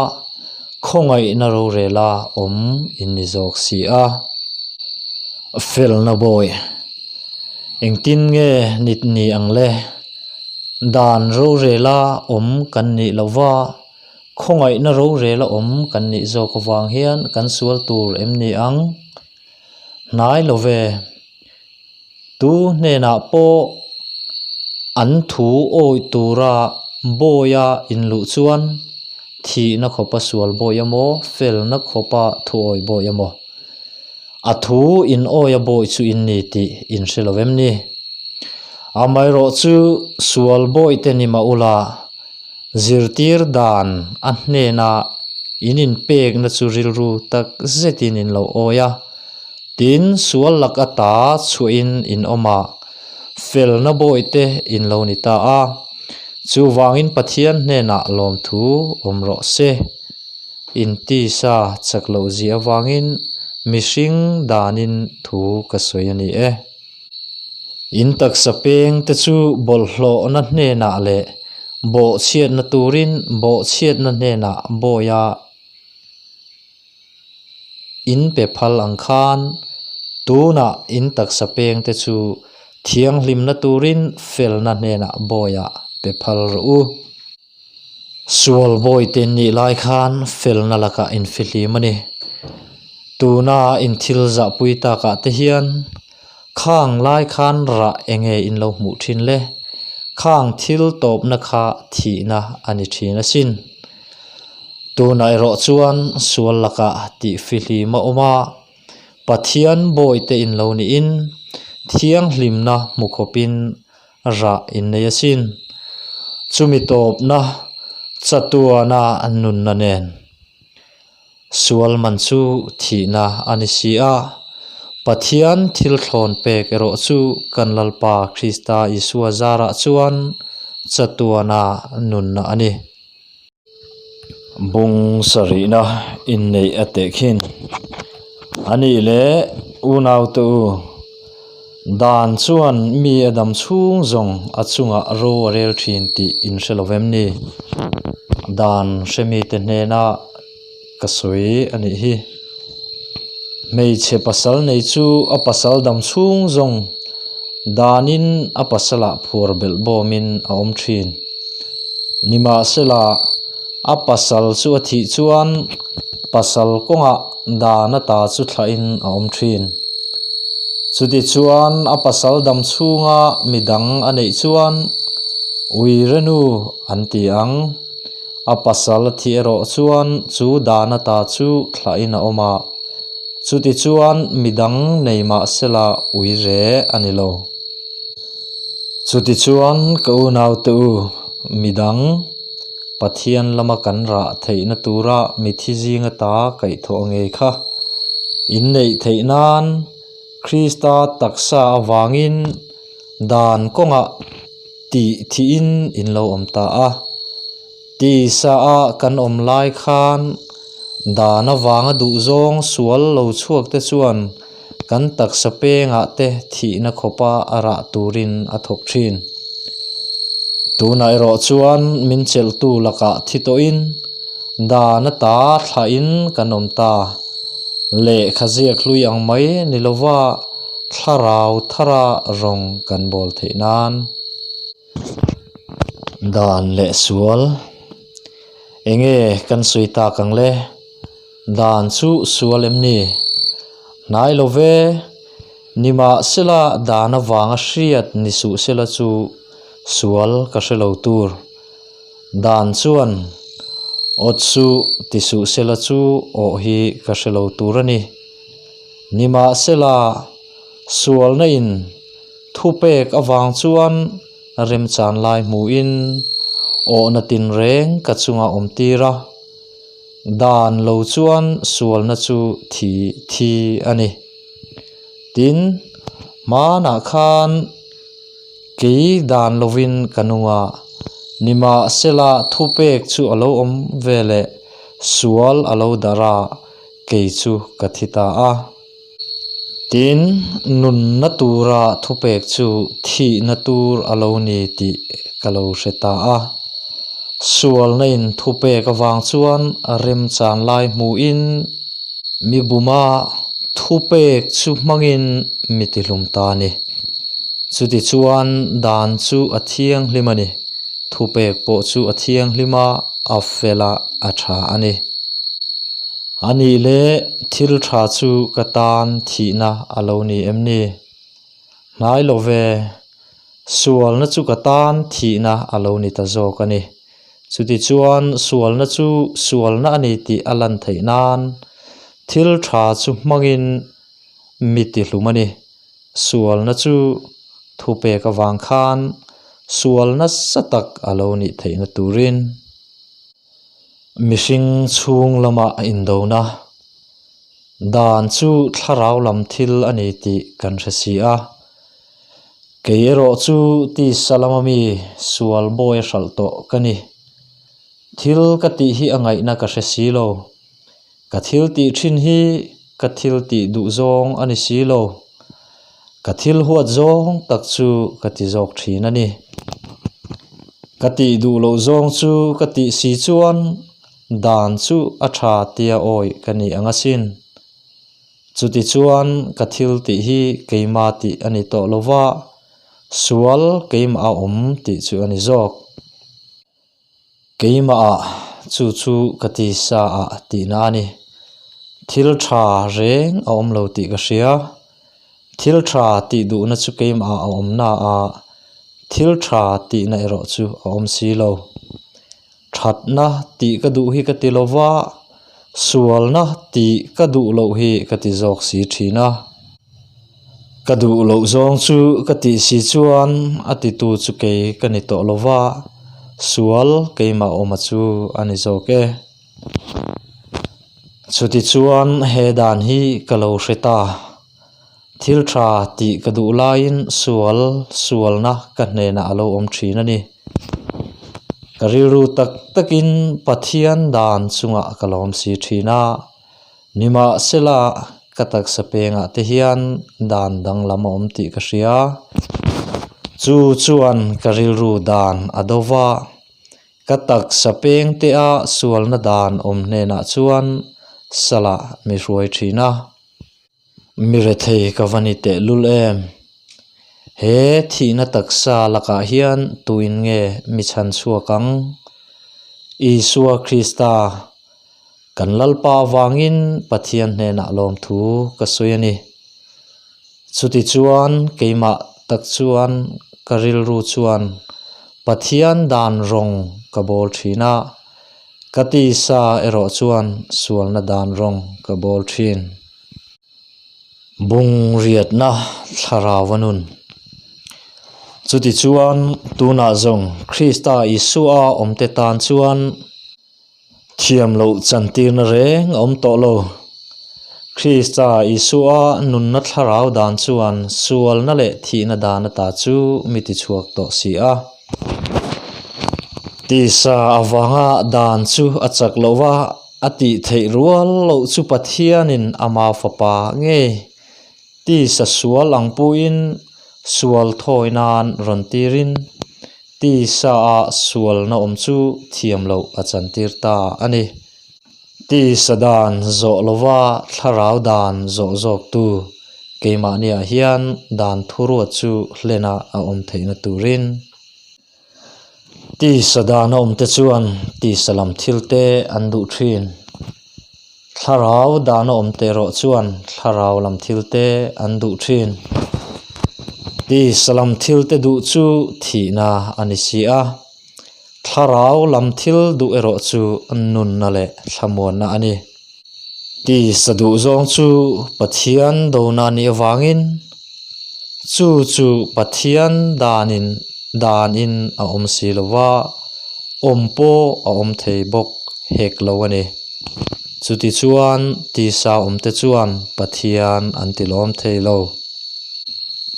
khawngaihna rorela awm in ni zawk si a. Felna bawi, engtin nge nit ni ang le? Dan rorela awm kan nih lova, khawngaihna rorela awm kan nih zawk avang hian kan sual tur em ni ang? Hnai lo ve. Tu hnenah pawh an thu awih tura bawia inluh chuan thihna khawpa sual bawi emaw, felna khawpa thu awih bawi emaw, a thu in awia bawi chu in ni tih in hre lo em ni? Amaherawh chu sual bawi te ni mah ula, zirtir dan a hnena in inpekna chu rilru tak zetin in lo awi a. Tin, sual lak ata chhuahin in awm a, felna bawihte in lo ni ta a. Chuvangin Pathian hnenah lawmthu awm rawh se. Intisa chak loh zia avangin mihring danin thu ka sawi a ni e. In taksa peng te chu bawlhhlawhna hnenah leh bawhchhiatna turin bawhchhiatna hnenah bawiha In pe phal ang khan tunah in taksa peng te chu thianghlimna turin felna hnenah bawiah pe phal rawh u. Sual bawi te nih lai khan felna lakah in fihlim a ni. Tuna in thil zahpui takah te hian khang lai khan rah eng nge in lo hmuh thin le? Khang thil tawpna kha thihna a ni thin asin. Tunah erawh chuan sual lakah tih fihlim a awm a, Pathian bawihte in lo niin thianghlimna hmu khawpin rah in nei asin. Chumi tawpna chatuana nunna nen. Sual man chu thihna a ni si a, Pathian thil thlawn pek erawh chu kan Lalpa Krista Isua zarah chuan chatuana nunna a ni. Bung sarihna inneih a teh khin. A nih leh unaute u, dan chuan mi a dam chhung zawng a chungah ro a rel thin tih in hre lo vem ni? Dan hre mite hnena ka sawi a nih hi. Hmeichhe pasal nei chu a pasal dam chhung zawng danin a pasalah phuar belh bawmin a awm thin. Nimahsela, a pasal chu a thih chuan pasal kawngah dan ata chu thlahin a awm thin. Chutichuan a pasal dam chhunga midang a neih chuan Uirenu an ti ang. A pasal a thih erawh chuan chu dan ata chu thlahin a awm a, chutichuan midang nei mahsela uire a ni lo. Chutichuan ka unaute u, midang Pathian lama kan rah theihna tura mithi zinga ta kaihthawh ngei kha inneih theih nan Krista taksa avangin dan kawngah tih thihin in lo awm ta a. Tisa a kan awm lai khan dan avanga duhzawng sual lo chhuak te chuan kan taksa pengah te thihna khawpa a rah turin a thawk thin. Tunah erawh chuan min chelhtu lakah thi tawhin dan ata thlahin kan awm ta. Lehkha ziak hlui ang mai ni lova thlarau thara rawng kan bawl theih nan. Dan leh sual enge kan sawi tak ang le? Dan chu sual em ni? Hnai lo ve, nimahsela dan avanga hriat ni suh sela chu sual ka hre lo tur. Dan chuan awt suh ti suh sela chu awh hi ka hre lo tur a ni. Nimahsela sualna in Thupek avang chuan remchan lai hmuhin awhna tinreng ka chunga awm tir a, dan lo chuan sualna chu thi thi a ni. Tin, hmanah khan kei dan lovin ka nung a, nimahsela thupek chu a lo awm veleh sual a lo darh a, kei chu ka thi ta a. Tin, nunna tura thupek chu thihna tur a lo ni tih ka lo hre ta a. Sualna in thupek avang chuan remchan lai hmuhin mi buma thupek chu hmangin mi tihlum ta a ni. Chutichuan dan chu a thianghlim a ni, thupek pawh chu a thianghlim a, a fel a, a tha a ni. A nih leh thil tha chu ka tan thihna a lo ni em ni? Hnai lo ve, sualna chu ka tan thihna a lo ni ta zawk a ni. Chutichuan sualna chu sualna a ni tih a lan theih nan thil tha chu hmangin mi tihlum a ni. Sualna chu thupek avang khan sual nasa tak a lo nih theihna turin. Mihring chhung lama indona dan chu thlarau lam thil a ni tih kan hre si a, kei erawh chu tisa lama mi sual bawi a hralh tawh ka ni. Thil ka tih hi a ngaihna ka hre si lo, ka thil tih thin hi ka thil tih duh zawng a ni si lo, ka thil huat zawng tak chu ka ti zawk thin a ni. Ka tih duh loh zawng chu ka tih si chuan dan chu a tha tia awih ka ni ang asin. Chutichuan ka thil tih hi keimah tih a ni tawh lova, sual keimah a awm tih chu a ni zawk. Keimahah chu chu ka ti sa ah tihna a ni. Thil tha reng a awm lo tih ka hria. Thil tha tih duhna chu keimahah a awm na a, thil tha tihna erawh chu a awm si lo. Thatna tih ka duh hi ka ti lo va, sualna tih ka duh loh hi ka ti zawk si thin a. Ka duh loh zawng chu ka tih si chuan a titu chu kei ka ni tawh lo va, sual keimah awma chu a ni zawk e. Chutichuan he dan hi ka lo hre ta. Thil tha tih ka duh laiin sual sualna ka hnenah a lo awm thin a ni. Ka rilru tak takin Pathian dan chungah ka lawm si thin a, nimahsela ka taksa pengah te hian dan danglam a awm tih ka hria. Chu chuan ka rilru dan a do va, ka taksa peng tea sualna dan awm hnenah chuan salah mi hruai thin a. Mi rethei ka va ni tehlul em? He thihna taksa lakah hian tuin nge mi chhan chhuak ang? Isua Krista, kan Lalpa avangin Pathian hnenah lawmthu ka sawi a ni. Chutichuan keimah tak chuan ka rilru chuan Pathian dan rawng ka bawl thin a. Ka tisa erawh chuan sualna dan rawng ka bawl thin. Bung riatna thlarau a nun. Chutichuan tunah zawng Krista Isua awmte tan chuan thiam loh chantirna reng a awm tawh lo. Krista Isua nunna thlarau dan chuan sualna leh thihna dan ata chu mi tichhuak tawh si a. Tisa avanga dan chu a chak loh va, a tih theih rual loh chu Pathianin ama fapa ngei tisa sual ang puiin sual thawi nan rawn tirin tisa ah sualna awm chu thiam loh a chantir ta a ni. Tisa dan zawh lova thlarau dan zawh zawktu keimahniah hian dan thuruat chu hlena a awm theihna turin tisa dan a awmte chuan tisa lam thilte an duh thin. Thlarau dan a awmte erawh chuan thlarau lam thilte an duh thin. Tisa lam thilte duh chu thihna a ni si a. Thlarau lam thil duh erawh chu nunna leh thlamuanna a ni. Tisa duh zawng chu Pathian dona a nih avangin chu chu Pathian danin danin a awm si lo va, awm pawh a awm thei bawk hek lo a ni. Chutichuan tisa awmte chuan Pathian an tilawm thei lo.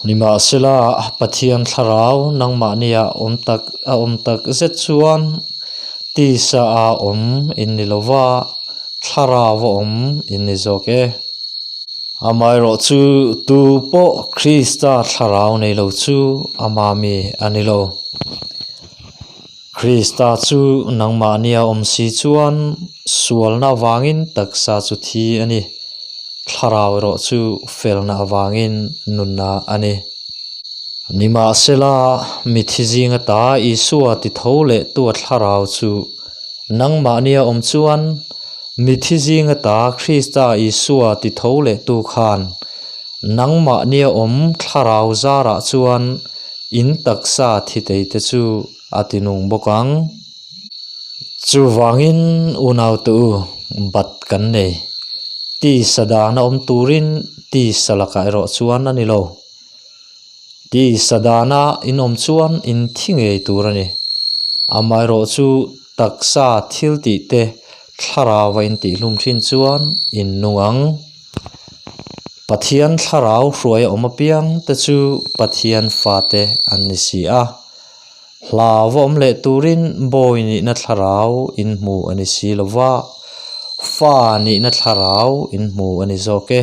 Nimahsela, Pathian thlarau nangmahnia awm tak a awm tak zet chuan tisa a awm in ni lo va, thlarau a awm in ni zawk e. Amaherawh chu tu pawh Krista thlarau nei lo chu ama mi a ni lo. Krista chu nangmahnia awm si chuan sualna avangin taksa chu thi a ni, thlarau erawh chu felna avangin nunna a ni. Nimahsela, mithi zinga ta Isua ti tho leh tua thlarau chu nangmahnia awm chuan mithi zinga ta Krista Isua ti tho leh tu khan nangmahnia awm thlarau zarah chuan In taksa thitei te chu a ti nung bawk ang. Chuvangin unaute u, bat kan nei. Tisa dan a awm turin tisa lakah erawh chuan a ni lo. Tisa dana in awm chuan in thi ngei tur a ni. Amaherawh chu taksa thil tih te thlarau a intihhlum thin chuan in nung ang. Pathian thlarau hruai a awm apiang te chu Pathian fate an ni si a. Hlau va awm leh turin bawi nihna thlarau in hmu a ni si lo va, fa nihna thlarau in hmu a ni zawk e.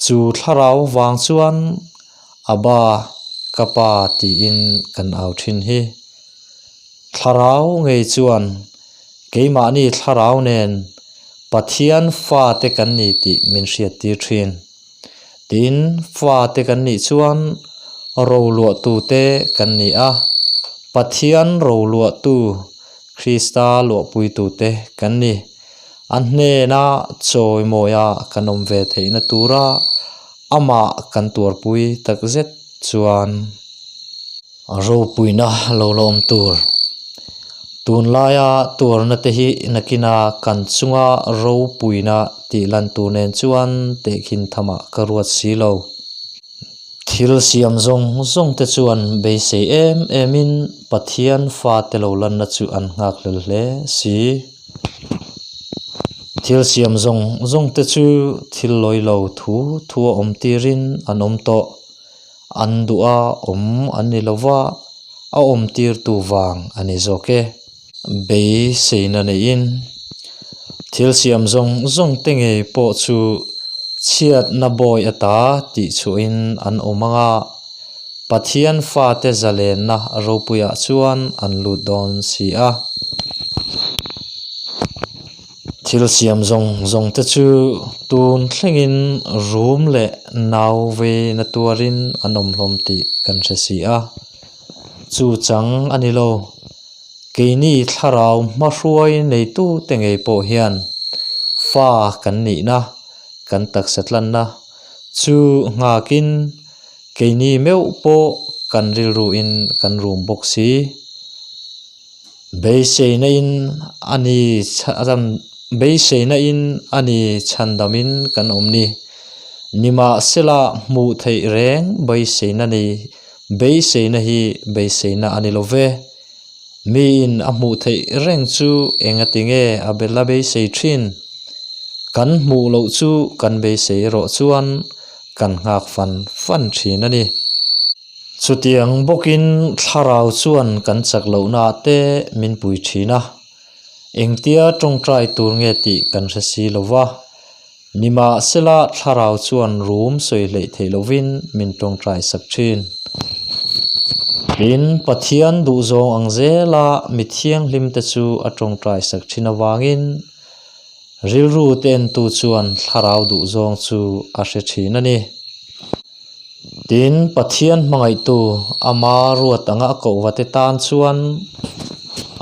Chu thlarau vang chuan Abba, ka pa tiin kan au thin hi. Thlarau ngei chuan keimahni thlarau nen Pathian fate kan ni tih min hriattir thin. Tin, fate kan nih chuan roluahtute kan ni a, Pathian roluahtu, Krista luahpuitute kan ni. A hnena chawimawia kan awm ve theihna tura amah kan tuarpui takzet chuan. A ropuina lo la awm tur. Tunlaia tuarna te hi nakina kan chunga ropuina tih lan tur nen chuan tehkhin thamah ka ruat si lo. Thil siam zawng zawng te chuan beisei em emin Pathian fate lo lanna chu an nghak hlel hle si. Thil siam zawng zawng te chu thil lawi lo thu thu a awm tirin an awm tawh. An duh a awm an ni lo va, a awm tirtu vang a ni zawk e. Beiseina neiin thil siam zawng zawng te ngei pawh chu chhiatna bawi ata tih chhuahin an awm ang a, Pathian fate zalenna ropuiah chuan an lut dawn si a. Thil siam zawng zawng te chu tun thlengin rum leh nau veina tuarin an awm hlawm tih kan hre si a. Chu chang a ni lo. Keini thlarau hmahruai neitute ngei pawh hian fa kan nihna, kan taksa tlanna chu nghakin keini meuh pawh kan rilruin kan rum bawk si. Beiseina in a ni beiseina in a ni chhandamin kan awm ni. Nimahsela hmuh theih reng beiseina nei Beiseina hi beiseina a ni lo ve. Miin a hmuh theih reng chu engati nge a bel a beisei thin? Kan hmuh loh chu kan beisei erawh chuan kan nghak fan fan thin a ni. Chutiang bawkin thlarau chuan kan chak lohnaah te min pui thin a. Engtia tawngtai tur nge tih kan hre si lo va. Nimahsela thlarau chuan rum sawi hleih theih lovin min tawngtai sak thin. Tin, Pathian duhzawng ang zela mi thianghlimte chu a tawngtai sak thin avangin rilru te entu chuan thlarau duhzawng chu a hre thin a ni. Tin, Pathian hmangaihtu ama ruat anga a kohva te tan chuan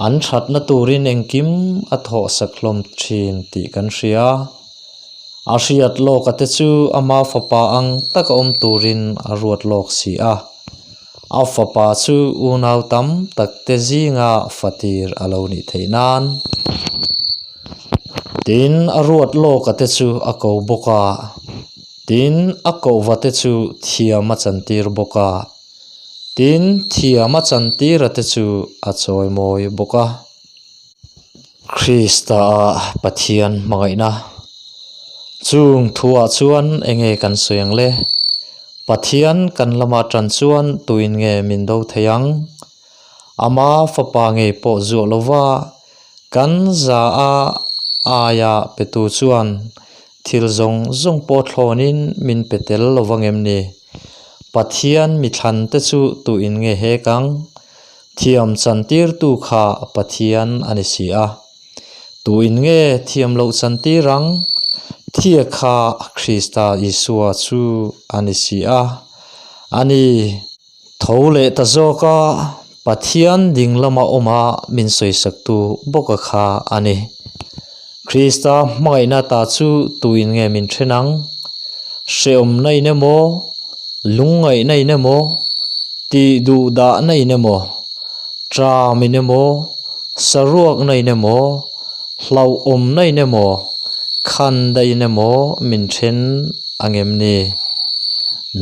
an thatna turin engkim a thawhsak hlawm thin tih kan hria. A hriat lawka te chu ama fapa ang taka awm turin a ruat lawk si a. A fapa chu unau tam tak te zinga fatir a lo nih theih nan. Tin, a ruat lawka te chu a ko bawk a. Tin, a kohva te chu thiam a chantir bawk a. Tin, thiam a chantira te chu a chawimawi bawk a. Krista a Pathian hmangaihna. Chung thuah chuan enge kan sawi ang le? Pathian kan lama tan chuan tuin nge min do thei ang? Ama fapa ngei pawh zuah lova kan za a aia petu chuan Thil zawng zawng pawh thlawnin min pe tel lo vang em ni? Pathian mi thlan te chu tuin nge hek ang? Thiam chantirtu kha Pathian a ni si a. Tuin nge thiam loh chantir ang? Thia kha Krista Isua chu a ni si a. A ni. Tho leh ta zawk a, Pathian ding lama awma min sawisaktu bawka kha a ni. Krista hmangaihna ta chu tuin nge min then ang? Hrehawmna in emaw, lungngaihna in emaw, tih duhdahna in emaw, ṭam in emaw, saruakna in emaw, hlauhawmna in emaw, khandaih in emaw min then ang em ni?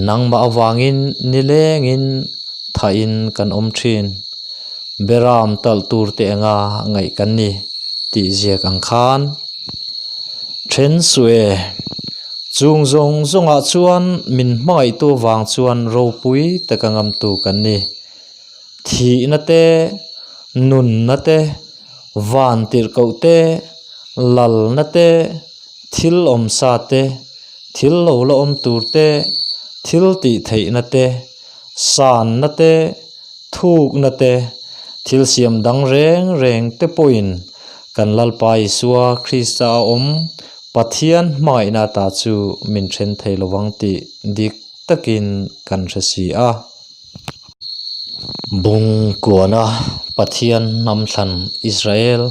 Nangmah avangin nilengin thain kan awm thin. Beram talh tur te anga ngaih kan ni tih ziak ang khan. Then suh e, chung zawng zawngah chuan min hmangaihtu avang chuan ropui taka ngamtu kan ni. Thihna te, nunna te, van tirhkoh te, lalna te, thil awmsa te, thil lo la awm tur te, thil tih theihna te, sanna te, thukna te, thil siam dang reng reng te pawhin kan Lalpa Isua Krista a awm Pathian hmangaihna ata chu min then thei lovang tih dik takin kan hre si a. Bung kuana Pathian hnam thlan Israel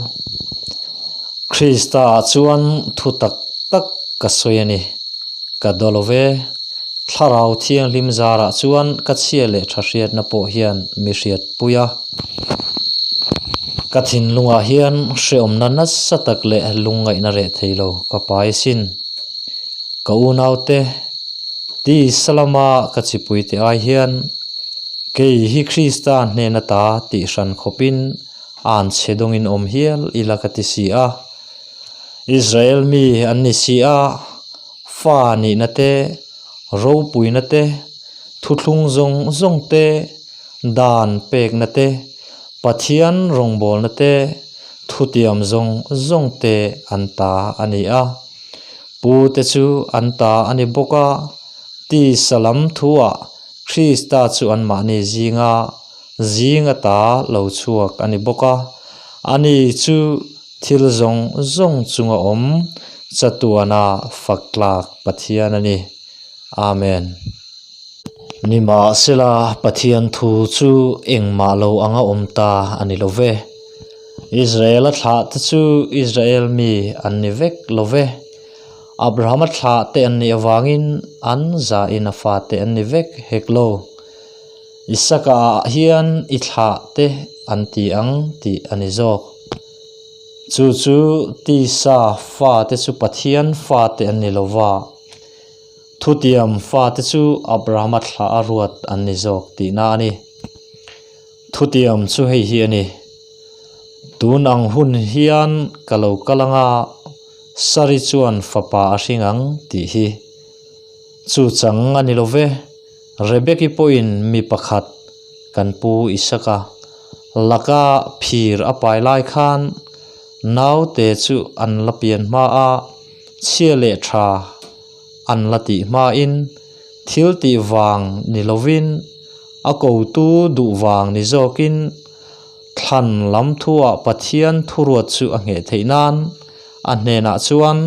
Krista ah chuan thu tak tak ka sawi a ni. Ka daw lo ve. Thlarau Thianghlim zarah chuan ka chhia leh tha hriatna pawh hian mi hriatpui a. Ka thinlungah hian hrehawmna nasa tak leh lungngaihna reh thei lo ka pai asin. Ka unaute, tisa lama ka chipuite ai hian kei hi Krista hnena ta tih hran khawpin an chhe dawngin awm hial ila ka ti si a. Israel mi an ni si a, fa nihna te, ropuina te, thuthlung zawng zawng te, Dan pekna te, Pathian rawngbawlna te, thutiam zawng zawng te an ta a ni a. Pu te chu an ta a ni bawk a, tisa lam thuah Krista chu anmahni zinga zing ata lo chhuak a ni bawk a. Ani chu thil zawng zawng chunga awm chatuana fak tlak Pathian a ni. Amen. Nimahsela, Pathian thu chu engmah lo anga awm ta a ni lo ve. Israela thlahte chu Israel mi an ni vek lo ve. Abrahama thlahte an nih avangin an zahin a fate an ni vek hek lo. Isaka ah hian i thlahte an ti ang tih a ni zawk. Chu chu tisa fate chu Pathian fate an ni lo va. Thutiam fate chu Abrahama thlah a ruat an ni zawk tihna a ni. Thutiam chu hei hi a ni, Tun ang hun hian ka lo kal anga Sari chuan fapa a hring ang tih hi. Chu chang a ni lo ve, Rebeki pawhin mi pakhat kan pu Isaka laka phir a pai lai khan naute chu an la pian hma a, Chhia leh tha an la tih hmain thil tih vang ni lovin a kotu duh vang ni zawkin thlan lam thuah Pathian thuruat chu a ngheh theih nan a hnenah chuan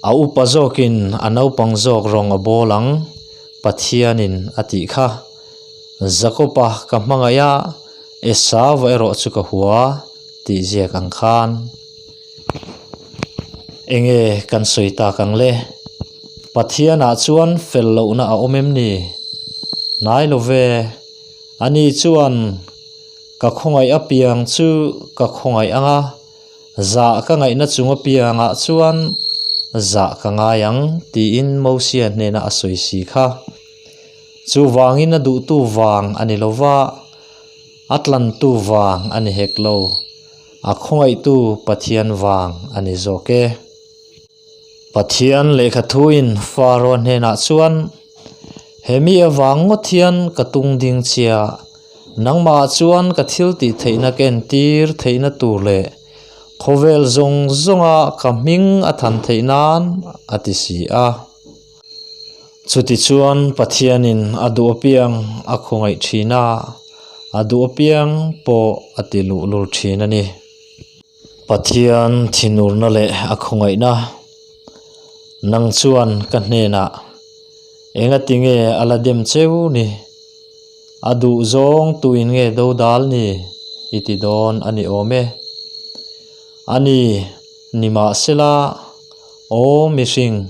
a upa zawkin a naupang zawk rawng a bawl ang Pathianin a tih kha. Jakob-a ka hmangaih a, Esau-a erawh chu ka hua tih ziak ang khan. Enge kan sawi tak ang le? Pathianah chuan fel lohna a awm em ni? Hnai lo ve. Ani chuan ka khawngaih apiang chu ka khawngaih ang a, zah ka ngaihna chung apiangah chuan zah ka ngai ang tiin Mosia hnenah a sawi si kha. Chuvangin a duhtu vang a ni lo va, a tlantu vang a ni hek lo. A khawngaihtu Pathian vang a ni zawk e. Pathian lehkha thuin Faro hnenah chuan, He mi avang ngawt hian ka tung ding chia, nangmahah chuan ka thil tih theihna ka entir theihna tur leh khawvel zawng zawnga ka hming a than theih nan a ti si a. Chutichuan Pathianin a duh apiang a khawngaih thin a, a duh apiang pawh a ti luhlul thin a ni. Pathian thinurna leh a khawngaihna, Nang chuan ka hnenah engati nge a la dem cheu ni? A duh zawng tuin nge dodal ni? I ti dawn a ni awm e. A ni, nimahsela, aw mihring,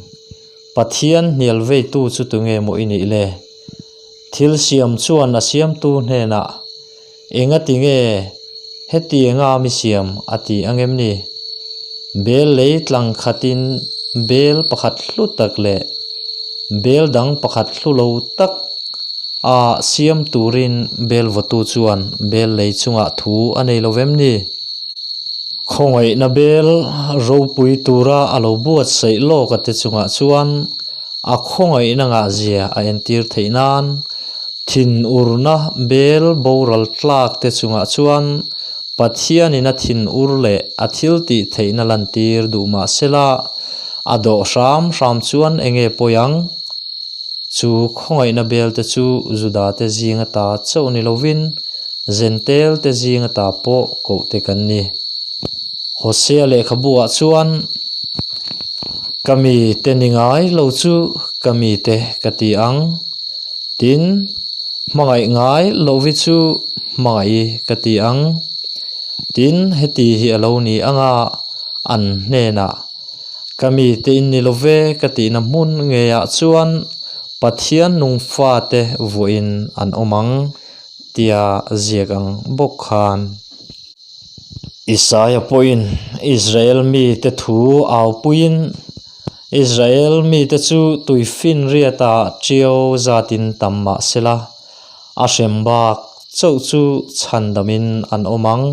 Pathian hnial veitu chu tunge maw i nih le? Thil siam chuan a siamtu hnenah, Engati nge hetianga mi siam a ti ang em ni? Bel lei tlang khatin bel pakhat hlu tak leh bel dang pakhat hlu lo tak a siam turin bel vawtu chuan bel lei chungah thu a nei lo vem ni? Khawngaihna bel ropui tura a lo buatsaih lawk a te chungah chuan a khawngaihna ngahzia a entir theih nan thinurna bel boral tlak te chungah chuan Pathianin a thinur leh a thil tih theihna lantir duh mah sela a dawh hram hram chuan eng nge pawi ang? Chu khawngaihna bel te chu Juda te zing ata chauh ni lovin Zentel te zing ata pawh koh te kan ni. Hosea lehkhabu ah chuan, Ka mi te ni ngai lo chu ka mi te ka ti ang, tin, hmangaih ngai lovi chu hmangaih ka ti ang, tin, heti hi a lo ni anga an hnenah Ka mite in ni lo ve ka tihna hmun ngeiah chuan Pathian nung fate vuahin an awm ang tia ziak ang bawk khan. Isaia pawhin Israel mite thu aupuiin, Israel mite chu tuifinriata ṭiau zatin tam mah sela, a hrem bak chauh chu chhandamin an awm ang.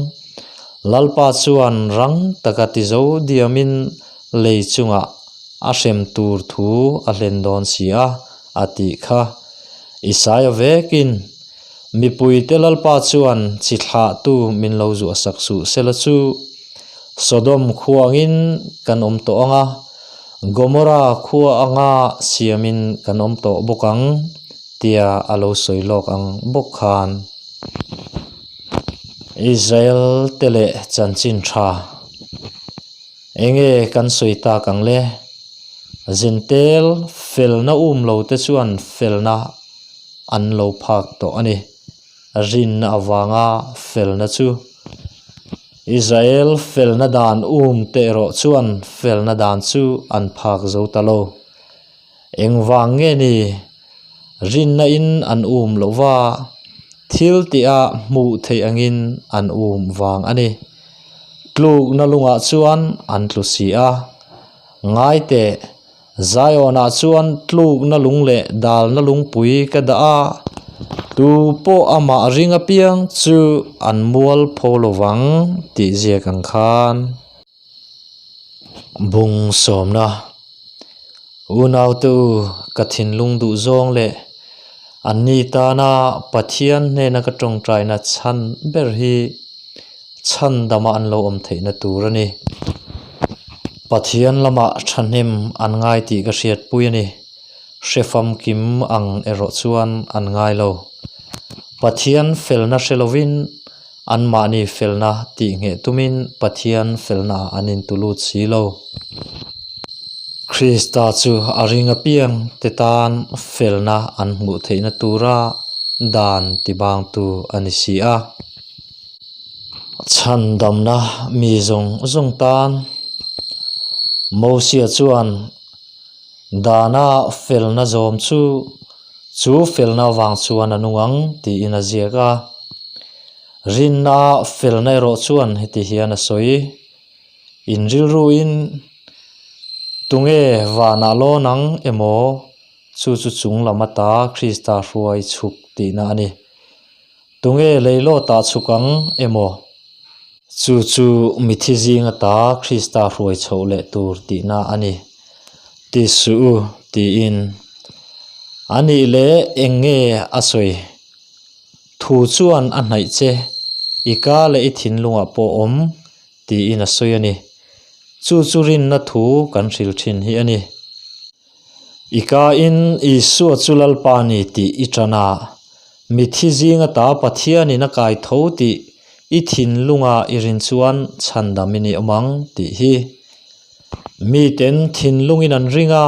Lalpa chuan rang taka tizo diamin lei chungah a hrem tur thu a hlen dawn si a, a tih kha. Isaia vekin, Mipuite Lalpa chuan chi thlahtu min lo zuahsak suh sela chu Sodom khua angin kan awm tawh ang a, Gomorra khua anga siamin kan awm tawh bawk ang, tia a lo sawi lawk ang bawk khan. Israel te leh chanchin tha enge kan sawi tak ang le? Zentel felna um lo te chuan felna an lo phak tawh a ni. Rinna avanga felna chu Israel felna dan um te erawh chuan felna dan chu an phak zo ta lo. Engvang nge ni? Rinna in an um loh va, thil tih a hmuh theih angin an um vang a ni. Tlukna lungah chuan an tlu si a. Ngai teh, Zion-ah chuan tlukna lung leh dalna lungpui ka dah a, tu pawh amah ring apiang chu an mual pho lo vang tih ziak ang khan. Bung sawmna, Unaute u, ka thinlung duh zawng leh anni tana Pathian hnena ka tawngtaina chhan ber hi chhandama an lo awm theihna tur a ni. Pathian lamah thahnem an ngai tih ka hriatpui a ni. Hre famkim ang erawh chuan an ngai lo. Pathian felna hre lovin anmahni felna tih ngheh tumin Pathian felna an intulut si lo. Krista chu a ring apiang te tan felna an hmuh theihna tura dan tibangtu a ni si a. Chhandamna mi zawng zawng tan Mosia chuan dana felna zawm chu chu felna vang chuan a nung ang tiin a ziak a. Rinna felna erawh chuan heti hian a sawi. In rilruin tunge vanah lawn ang emaw chu chu chung lam ata Krista hruai chhuk tihna a ni. Tunge leilawtah chhuk ang emaw? Chu chu mithi zing ata Krista hruai chhoh leh tur tihna a ni. Ti suh u, tiin. A nih leh eng nge a sawi? Thu chuan a hnaih che, i ka leh i thinlungah pawh awm, tiin a sawi a ni. Chu chu rinna thu kan hril thin hi a ni. I kain Isua chu Lalpa ni tih i tan a, mithi zing ata Pathianin a kai tho tih i thinlunga i rin chuan chhandam i ni awm ang tih hi. Miten thinlungin an ring a,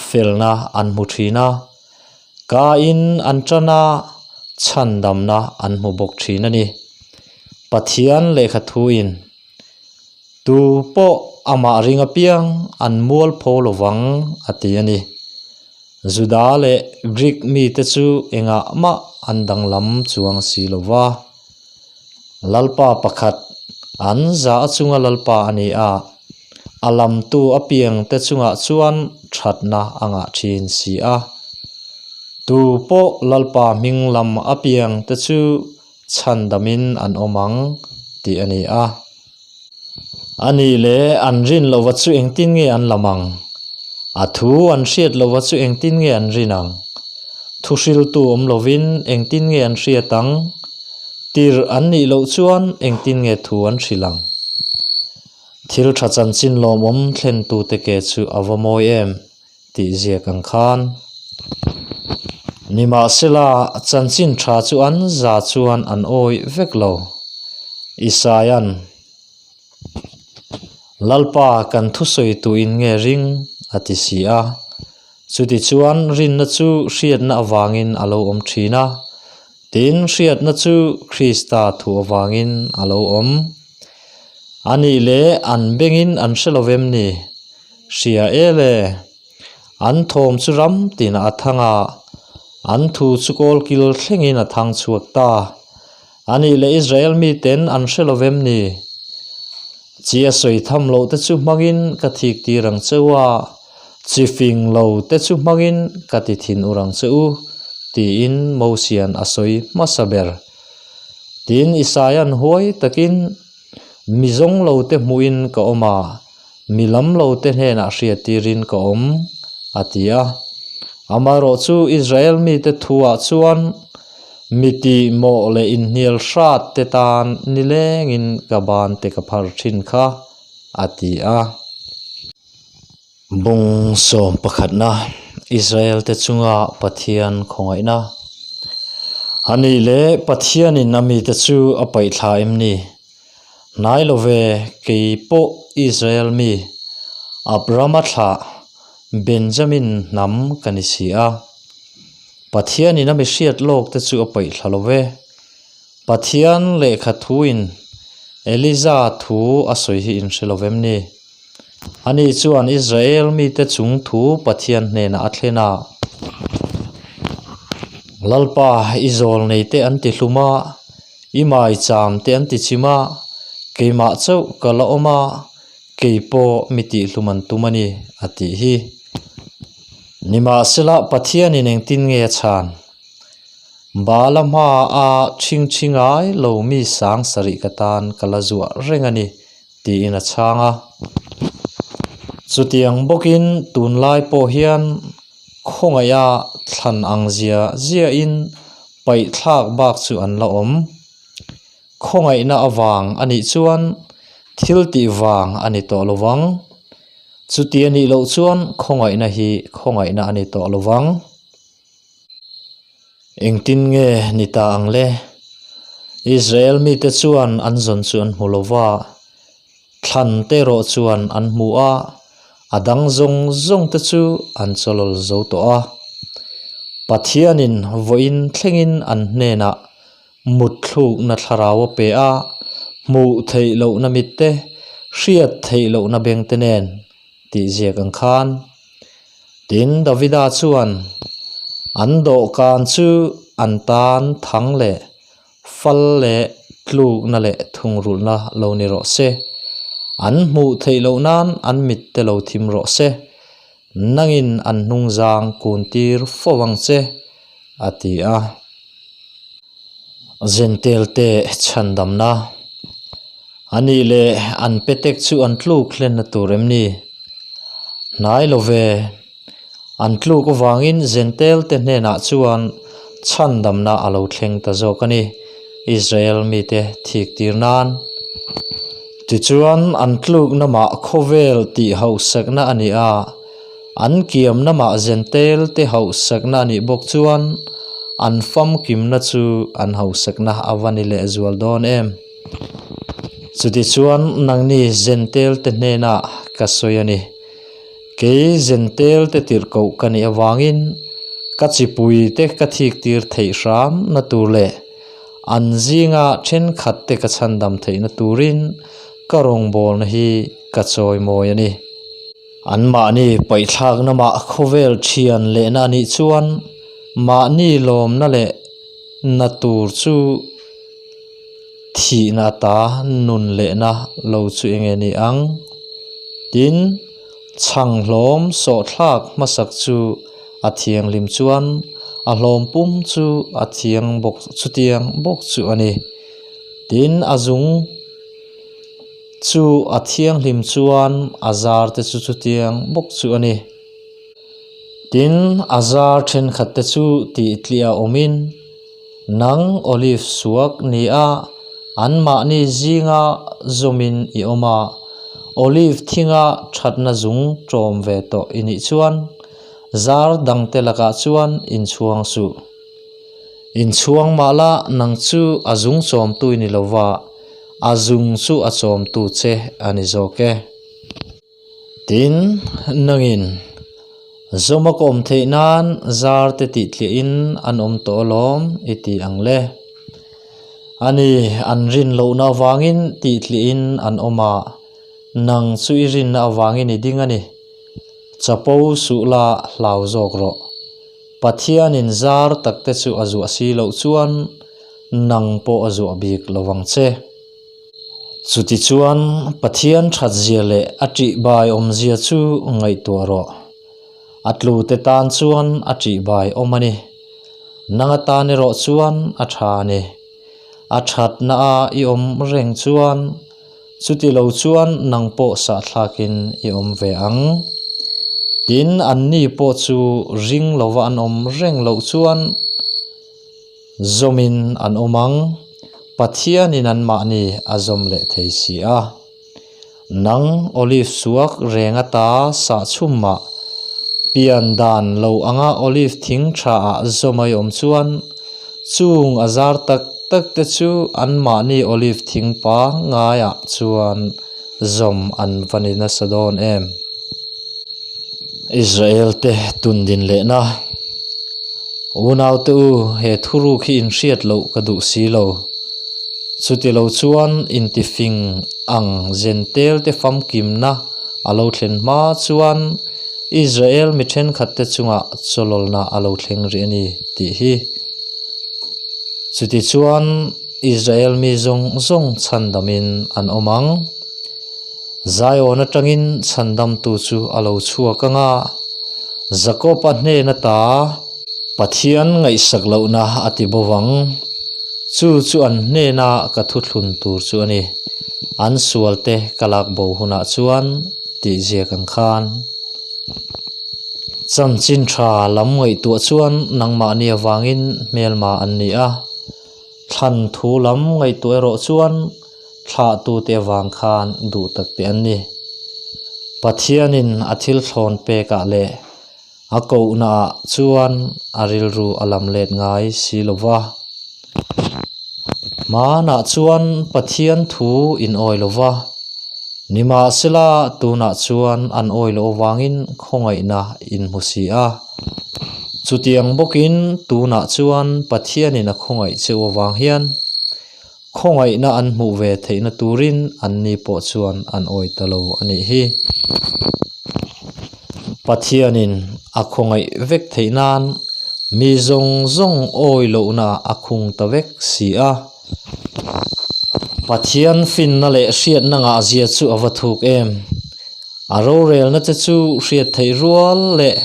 felna an hmu thin a, kain an tan a, chhandamna an hmu bawk thin a ni. Pathian lehkha thuin Tu pawh amah ring apiang an mual pho lo vang, a ti a ni. Juda leh Greek mite chu engah mah an danglam chuang si lo va. Lalpa pakhat, an za a chunga Lalpa a ni a, a lamtu apiangte chungah chuan thatna a ngah thin si a. Tu pawh Lalpa hming lam apiangte chu chhandamin an awm ang tih a ni a. A nih leh an rin lova chu engtin nge an lam ang? A thu an hriat lova chu engtin nge an rin ang? Thu hriltu awm lovin engtin nge an hriat ang? Tirh an nih loh chuan engtin nge thu an hrilh ang? Thil tha chanchin lawmawm thlentute ke chu a va mawi em? tih ziak ang khan. Nimahsela, chanchin tha chu an za chuan an awih vek lo. Isaia'n, Lalpa kan thusawi tuin nge ring? a ti si a. Chutichuan rinna chu hriatna avangin a lo awm thin a, tin hriatna chu Krista thu avangin a lo awm. A nih leh an bengin an hre lo vem ni? Hria e le, an thawm chu ram tinah a thang a, an thu chu kawlkil thlengin a thang chhuak ta. A nih leh Israel miten an hre lo vem ni? Chi a sawi tham loh te chu hmangin ka thik tir ang che u a, chi fing lo te chu hmangin ka ti thin ur ang che u, tiin Mosia'n a sawi hmasa ber. Tin, Isaia'n huai takin, Mi zawng lo te hmuhin ka awm a, mi lam lo te hnenah hriat tirin ka awm, a ti a. Amaherawh chu Israel mite thuah chuan, Mi tih mawh leh inhnial hrat te tan nilengin ka ban te ka phar thin kha, a ti a. Bung sawm pakhatna, Israel te chunga Pathian khawngaihna. A nih leh Pathianin a mite chu a paih thla em ni? Hnai lo ve, kei pawh Israel mi, Abrahama thlah, Benjamin hnam ka ni si a. Pathianin a mi hriat lawk te chu a paih thla lo ve. Pathian lehkha thuin Eliza thu a sawi hi in hre lo vem ni? Ani chuan Israel mite chung thu Pathian hnenah a thlen a, Lalpa, i zawl nei te an ti hlum a, i maicham te an ti chim a, keimah chauh ka la awm a, kei pawh mi tihhlum an tum a ni, a tih hi. Nimahsela, Pathianin engtin nge a chhan? Bala hma a ṭhingṭhi ngai lo mi sang sarih ka tan ka la zuah reng a ni, tiin a chhang a. Chutiang bawkin tunlai pawh hian khawngaih a thlan ang zia ziahin paihthlak bak chu an la awm. Khawngaihna avang a nih chuan thil tih vang a ni tawh lo vang. Chuti a nih loh chuan khawngaihna hi khawngaihna a ni tawh lo vang. Engtin nge ni ta ang le? Israel mite chuan an zawn chu an hmu lo va, thlan te erawh chuan an hmu a, a dang zawng zawng te chu an chawlawl zo tawh a. Pathianin vawiin thlengin an hnenah mutthlukna thlarau a pe a, hmuh theih lohna mit te, hriat theih lohna beng te nen tih ziak ang khan. Tin, Davida chuan an dawhkan chu an tan thang leh fal leh tlukna leh thungrulhna lo ni rawh se, an hmuh theih loh nan an mit te lo thim rawh se, nangin an hnungzang kun tir fo ang che, a ti a. Zentel te chhandamna a nih leh an petek chu an tluk hlenna tur em ni? Hnai lo ve. An tluk avangin Zentel te hnenah chuan chhandamna a lo thleng ta zawk a ni, Israel mite thik tir nan. Tichuan an tlukna mah khawvel tih hauhsakna a ni a. An kiamna mah Zentel te hauhsakna a nih bawk chuan an famkimna chu an hauhsakna a va ni lehzual dawn em? Chutichuan nangni Zentel te hnenah ka sawi a ni. Kei Zentel te tirhkoh ka nih avangin ka chipui te ka thik tir theih hram na tur leh an zinga thenkhat te ka chhandam theihna turin ka rawngbawlna hi ka chawimawi a ni. Anmahni paihthlakna mah khawvel thian lehna a nih chuan mahni lawmna leh na tur chu thihna ata nun lehna lo chu eng nge ni ang? Tin, chhang hlawm sawhthlak hmasak chu a thianghlim chuan a hlawm pum chu a thiang bawk chutiang bawk chu a ni. Tin, a zung. Chu a thianghlim chuan a zar te chu chutiang bawk chu a ni. Tin, a zar thenkhat te chu tih tliah awmin, Nang Olive suak ni a, anmahni zinga zawmin i awm a, Olive thinga thatna zung tawm ve tawh i nih chuan, zar dangte lakah chuan inchhuang suh. Inchhuang mah la, nang chu a zung chawmtu i ni lo va, a zung chu a chawmtu che a ni zawk e. Tin, nangin zawm a ka awm theih nan zar te tih tliahin an awm tawh alawm i ti ang le. A ni, an rin lohna avangin tih tliahin an awm a, nang chu i rinna avangin i ding a ni. Chapo suh la hlau zawk rawh. Pathianin zar takte chu a zuah si loh chuan nang pawh a zuah bik lo vang che. Chutichuan, Pathian thatzia leh a ṭihbai awmzia chu ngaihtuah rawh. A tlute tan chuan a ṭihbai awm a ni. Nang atan erawh chuan a ṭha a ni. A ṭhatna a i awm reng chuan chuti lo chuan nang pawh sahthlakin i awm ve ang. Tin, anni pawh chu ring lova an awm reng loh chuan zawmin an awm ang. Pathianin anmahni a zawm leh thei si a. Nang olive suak reng ata sahchhum mah pian dan lo anga olive thing tha ah zawm a i awm chuan chung a zar tak tak te chu anmahni olive thing pangngai ah chuan zawm an va ni nasa dawn em? Israel te tundin lehna Unaute u, he thuruk hi inhriat loh ka duh si lo. Chuti lo chuan intifing ang Jentail te famkimna a lo thlen hma chuan Israel mi thenkhat te chungah chawlawlna a lo thleng rih a ni tih hi. Chuti chuan Israel mi zawng zawng chhandamin an awm ang. Zion atangin chhandamtu chu a lo chhuak ang a, Jakob-a hnen ata Pathian ngaihsak lohna a ti bo vang. Chu chu an hnena ka thuthlun tur chu a ni, an sualte ka lak bo hunah chuan tih ziak ang khan. Chanchin tha lam ngaihtuah chuan nangmahni avangin hmelma an ni a, thlan thu lam ngaihtuah erawh chuan Thlahtute avang khan duh tak te an ni. Pathianin a thil thlawn pekah leh a kohnaah chuan a rilru a lam let ngai si lo va. Hmanah chuan Pathian thu in awi lo va, nimahsela tunah chuan an awi loh avangin khawngaihna in hmu si a. Chutiang bawkin tunah chuan Pathianin a khawngaih cheu avang hian Khawngaihna an hmuh ve theihna turin anni pawh chuan an awi ta lo a nih hi. Pathianin a khawngaih vek theih nan mi zawng zawng awi lohna a khung ta vek si a. Pathian finna leh hriatna ngahzia chu a va thuk em. A rorelna te chu hriat theih rual leh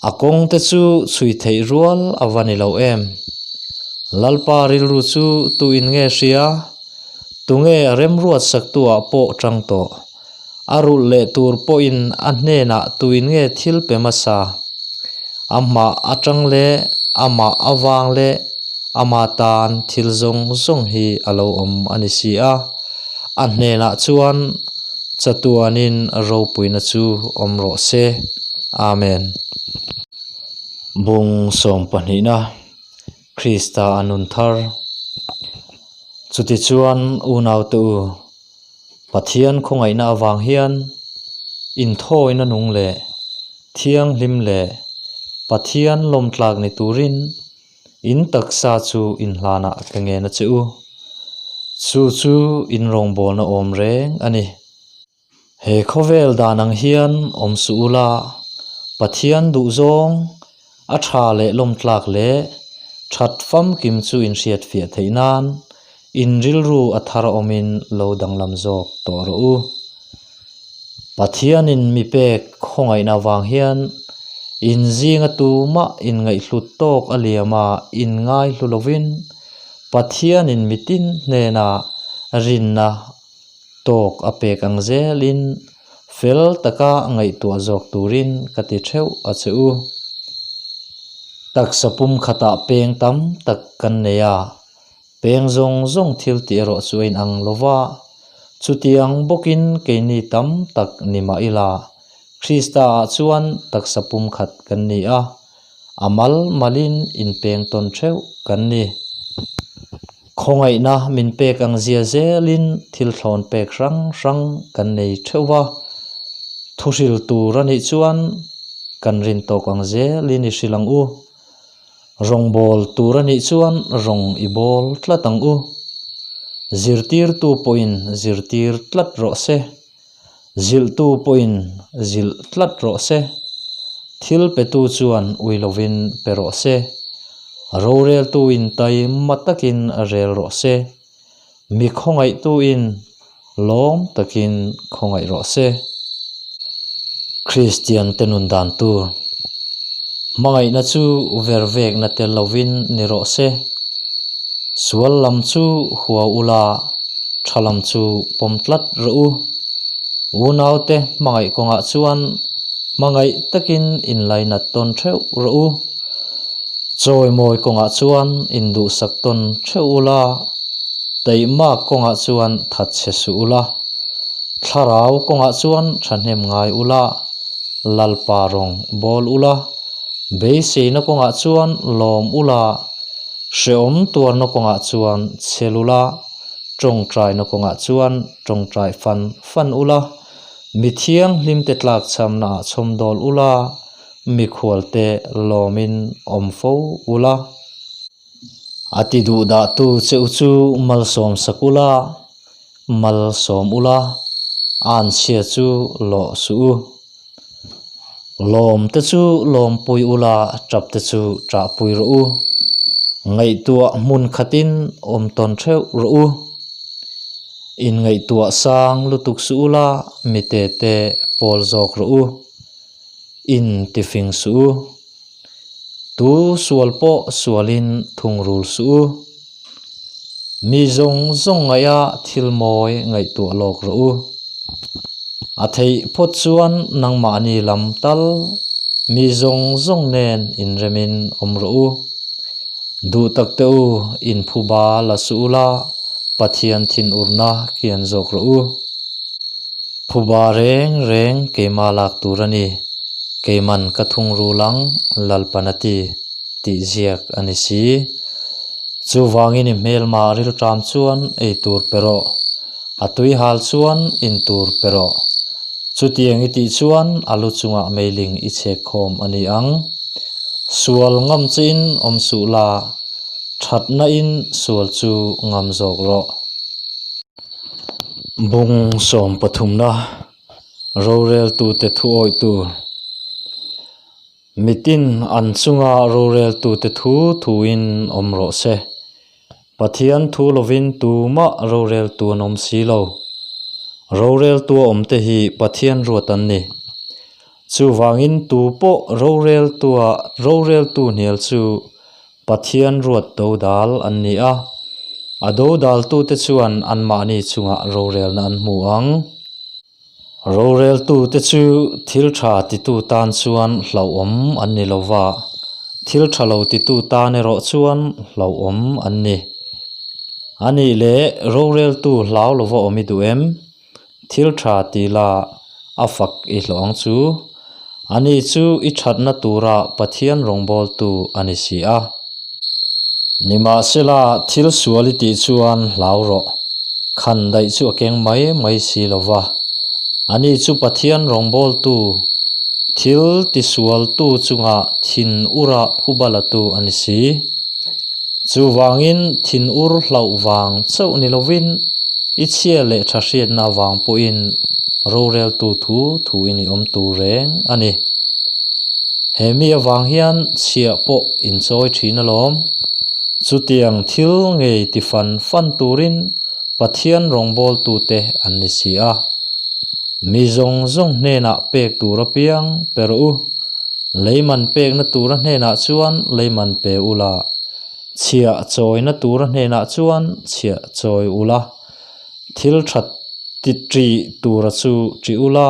a kawng te chu chhui theih rual a va ni lo em. Lalpa rilru chu tu in nge hria? Tunge a remruat saktu ah pawh tang tawh? A rulh leh tur pawhin a hnenah tu in nge thil pe hmasa? Amah atang leh amah avang leh ama tan thil zawng zawng hi a lo awm a ni si a. A hnenah chuan chatuanin ropuina chu awm rawh se. Amen. Bung sawmpahnihna Krista a nun thar. Chutichuan unaute u, Pathian khawngaihna avang hian inthawina nung leh thianghlim leh Pathian lawmtlak ni turin In taksa chu in hlanah ka ngen a che u. Chu chu in rawngbawlna awm reng a ni. He khawvel dan ang hian awm suh ula, Pathian duhzawng, a tha leh lawmtlak leh that famkim chu in hriatfiah theih nan in rilru a thar awmin lo danglam zawk tawh rawh u. Pathianin mi pek khawngaihna avang hian in zinga tumah inngaihhlut tawk a liam a, inngaihlu lovin Pathianin mitin hnena rinna tawk a pek ang zelin fel taka ngaihtuah zawk turin ka ti theuh a che u. Taksa pum khatah peng tam tak kan nei a, Peng zawng zawng thil tih erawh chu a inang lo va, chutiang bawkin keini tam tak ni mah ila, Krista ah chuan taksa pumkhat kan ni a, a mal malin inpeng tawn theuh kan ni. Khawngaihna min pek ang zia zelin thil thlawn pek hrang hrang kan nei theuh va, thuhril tur a nih chuan kan rin tawk ang zelin i hrilh ang u. Rawng bawl tur a nih chuan rawng i bawl tlat ang u. Zirtirtu pawhin zirtir tlat rawh se. Zilhtu pawhin zilh tlat rawh se. Thil petu chuan ui lovin pe rawh se. Roreltuin taima takin rel rawh se. Mi khawngaihtuin lawm takin khawngaih rawh se. Kristian te nun dan tur hmangaihna chu ver vekna tel lovin ni rawh se. Sual lam chu hua ula, tha lam chu pawm tlat rawh u. Unaute hmangaih kawngah chuan hmangaih takin inlainat tawn theuh rawh u. Chawimawi kawngah chuan induhsak tawn theuh ula, taihmak kawngah chuan thatchhe suh ula, thlarau kawngah chuan thahnem ngai ula, Lalpa rawng bawl ula, beiseina kawngah chuan lawm ula, hrehawm tuarna kawngah chuan chhel ula, tawngtaina kawngah chuan tawngtai fan fan ula, mi thianghlimte tlakchhamnaah chhawmdawl ula, Mikhualte lawmin awm fo ula. A ti duh dahtu che u chu malsawm sak ula, malsawm ula, anchhia chu lawh suh u. Lawmte chu lawmpui ula, tapte chu tahpui rawh u. Ngaihtuah hmun khatin awm tawn theuh rawh u. Inngaihtuah sang lutuk suh ula, mitete pawl zawk rawh u. In ti fing suh u. Tu sual pawh sualin thungrul suh u. Mi zawng zawng ngaih a thil mawi ngaihtuah lawk rawh u. A theih phawt chuan nangmahni lam tal mi zawng zawng nen inremin awm rawh u. Duh tak te u, inphuba la suh ula, Pathian thinurna kian zawk rawh u. Phuba reng reng keimah lak tur a ni, keiman ka thungrul ang Lalpan a ti, tih ziak a ni si. Chuvangin i hmelmah rilṭam chuan ei tur pe rawh, a tui hal chuan in tur pe rawh. Chutiang i tih chuan a lu chungah meiling i chhek khawm a ni ang. Sual ngam chiin awm suh la, ṭhatna in sual chu ngam zawk rawh. Bung sawm pathumna roreltute thu awih tur. Mitin an chunga roreltute thu thuin awm rawh se. Pathian thu lovin tumah roreltu an awm si lo. Roreltua awmte hi Pathian ruat an ni. Chuvangin tu pawh roreltua roreltu hnial chu Pathian ruat dodal an ni a, a dodaltute chuan anmahni chungah rorelna an hmu ang. Roreltute chu thil tha titu tan chuan hlauhawm an ni lo va, thil tha lo titu tan erawh chuan hlauhawm an ni. A nih leh roreltu hlau lova awm i duh em? Thil tha ti la, a fak i hlawh ang chu. Ani chu i thatna tura Pathian rawngbawltu a ni si a. Nimahsela, thil sual i tih chuan hlau rawh. Khan daih chu a keng mai mai si lo va. Ani chu Pathian rawngbawltu, thil tisualtu chunga thin ura phubalatu a ni si. Chuvangin thinur hlauh vang chauh ni lovin i chhia leh tha hriatna avang pawhin roreltu thu thuin i awm tur reng a ni. He mi avang hian chhiah pawh inchawi thin alawm. Chutiang thil ngei ti fan fan turin Pathian rawngbawltute an ni si a. Mi zawng zawng hnenah pek tur apiang pe rawh u. Leiman pekna tura hnenah chuan leiman pe ula, chhiah chawina tura hnenah chuan chhiah chawi ula, thil tha ti ṭih tura chu ṭih ula,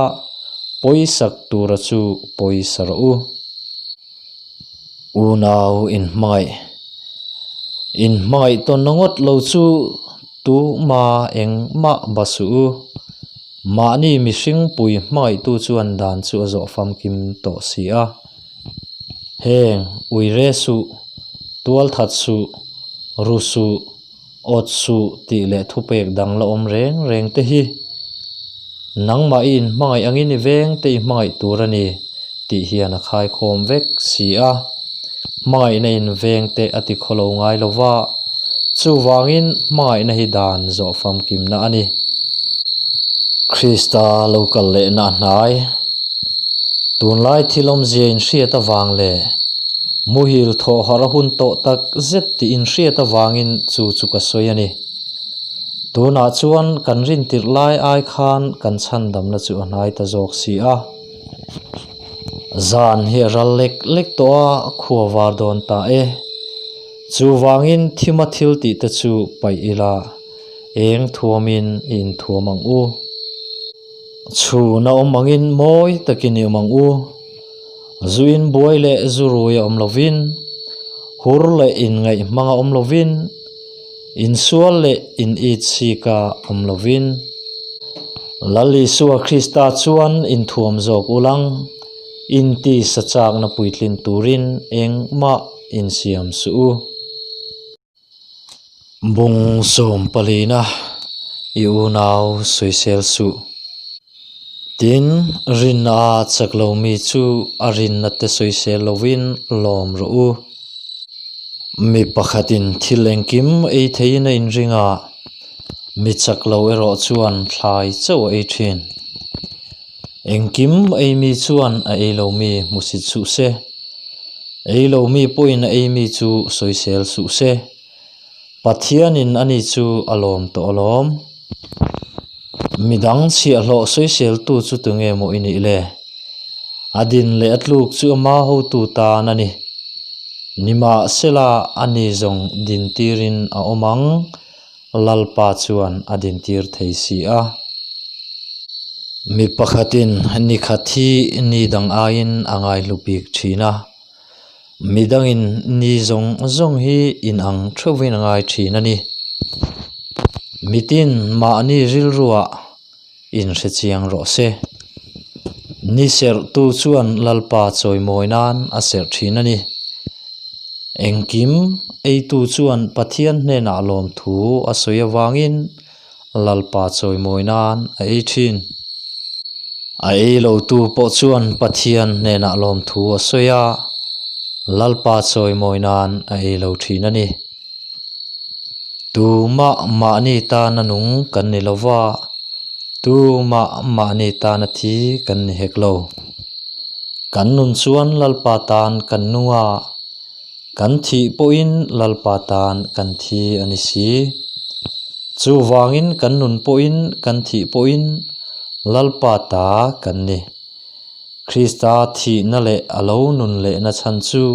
pawisak tura chu pawisa rawh u. Unau inhmangaih, inhmangaih tawnna ngawt lo chu tuma engmah ba suh u. Mahni mihring pui hmangaihtu chuan dan chu a zawh famkim tawh si a. Heng, uire suh, tualthat suh, ru suh, awt suh tih leh thupek dang la awm reng reng te hi nangmah i inhmangaih angin i veng te i hmangaih tur a ni tih hian a khaikhawm vek si a. Hmangaihna in veng te a ti khawlo ngai lo va, chuvangin hmangaihna hi dan zawh famkimna a ni. Krista lo kal lehna a hnai. Tunlai thil awmzia inhriat avang leh muhil thawh harh a hun tawh tak zet tih inhriat avangin chu chu ka sawi a ni. Tunah chuan kan rintirh lai ai khan kan chhandamna chu a hnai ta zawk si a. Zan hi a ral lek lek tawh a, khua var dawn ta e. Chuvangin thima thil tih te chu paih ila, eng thuamin i inthuam ang u. Chhun a awm angin mawi takin i awm ang u. Zu in buai leh zu rui a awm lovin, hur leh inngaih hmang a awm lovin, insual leh in it sik a awm lovin. Lal Isua Krista chuan inthuam zawk ulang, inti sa chakna puitlin turin engmah insiam suh u. Bung sawmpalina i unau sawisel suh. Tin, rinna a chak lo mi chu a rinna te sawisel lovin lawm rawh u. Mi pakhatin thil engkim ei theiin a inring a, mi chak lo erawh chuan thlai chauh a ei thin. Engkim ei mi chuan a ei lo mi hmusit suh se. Ei lo mi pawhin a ei mi chu sawisel suh se. Pathianin ani chu a lawm tawh alawm. Midang chhiahhlawh sawiseltu chu tunge maw i nih le? A din leh a tluk chu ama hotu tan a ni. Nimahsela ani zawng dintirin a awm ang, Lalpa chuan a dintir thei si a. Mi pakhatin ni khat hi ni dang aiin a ngaihlu bik thin a, mi dangin ni zawng zawng hi inang theuhin a ngai thin a ni. Mitin mahni rilruah inhre chiang rawh se. Ni serhtu chuan Lalpa chawimawi nan a serh thin a ni. Engkim eitu chuan Pathian hnenah lawmthu a sawi avangin Lalpa chawimawi nan a ei thin. A ei lotu pawh chuan Pathian hnenah lawmthu a sawi a, Lalpa chawimawi nan a ei lo thin a ni. Tumah mahni tana nung kan ni lo va, tumah mahni tana thi kan ni hek lo. Kan nun chuan Lalpa tan kan nung a, kan thih pawhin Lalpa tan kan thi a ni si. Chuvangin kan nun pawhin kan thih pawhin Lalpa ta kan ni. Krista thihna leh a lo nun lehna chhan chu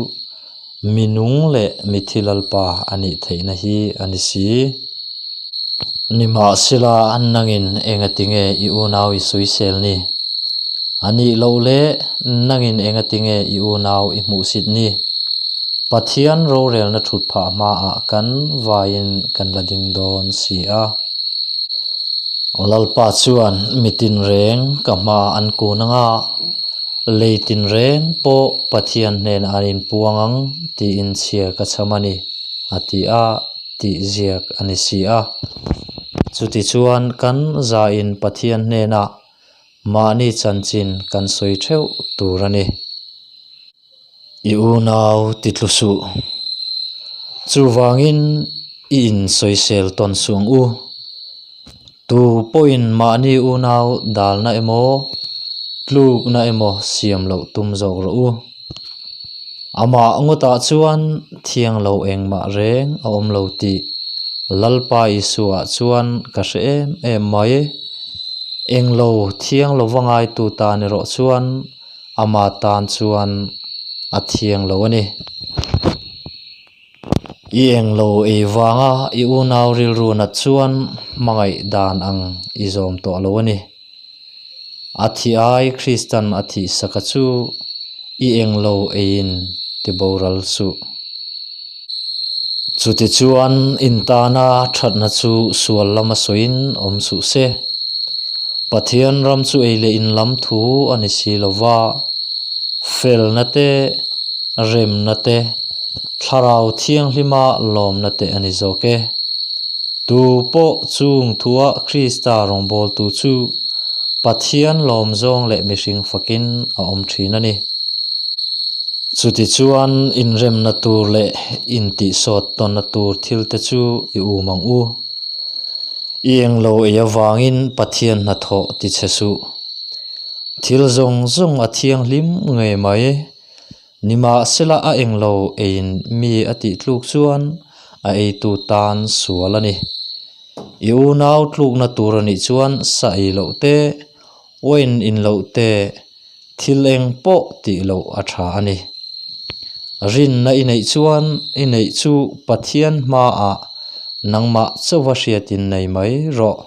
mi nung leh mithi Lalpa a nih theihna hi a ni si. Nimahsela nangin engatinge i unau i sawisel ni? A nih loh le, nangin engatinge i unau i hmuhsit ni? Pathian rorelna thut phah hmaah kan vaiin kan la ding dawn si a. Lalpa chuan mi tinreng ka hma an kun ang a, lei tinreng pawh Pathian hnenah an inpuang ang tiin chhia ka chham a ni, a ti a, tih ziak a ni si a. Chutichuan kan zain Pathian hnenah mahni chanchin kan sawi theuh tur a ni. I unau ti tlu suh. Chuvangin i insawisel tawn suh ang u. Tu pawhin mahni unau dalna emaw, tlukna emaw siam loh tum zawk rawh u. Amah ngawtah chuan thiang lo engmah reng a awm lo tih Lalpa Isua chuan ka hre em em mai. Englo thiang lova ngaitu tan erawh chuan Ama tan chuan a thiang lo a ni. I englo ei vanga i unau rilru nat chuan hmangaih dan ang i zawm tawh lo a ni. A thih ai Kristan a thih saka chu i englo eiin ti boral suh. Chutichuan intana thatna chu sual lama sawiin awm suh se. Pathian ram chu ei leh in lam thu a ni si lo va, felna te, remna te, thlarau thianghlima lawmna te a ni zawk e. Tu pawh chung thua Krista rawngbawltu chu Pathian lawm zawng leh mihring fakin a awm thin a ni. Chutichuan inremna tur leh intihsawt tawnna tur thil te chu i um ang u. I englo ei avangin Pathian hnathawh ti che suh. Thil zawng zawng a thianghlim ngei mai. Nimahsela a englo eiin mi a tih tluk chuan a eitu tan sual a ni. I unau tlukna tur a nih chuan sa ei loh te, wine in loh te, thil eng pawh tih loh a tha a ni. Rinna i neih chuan i neih chu Pathian hmaah nangmah chauha hriatin nei mai rawh.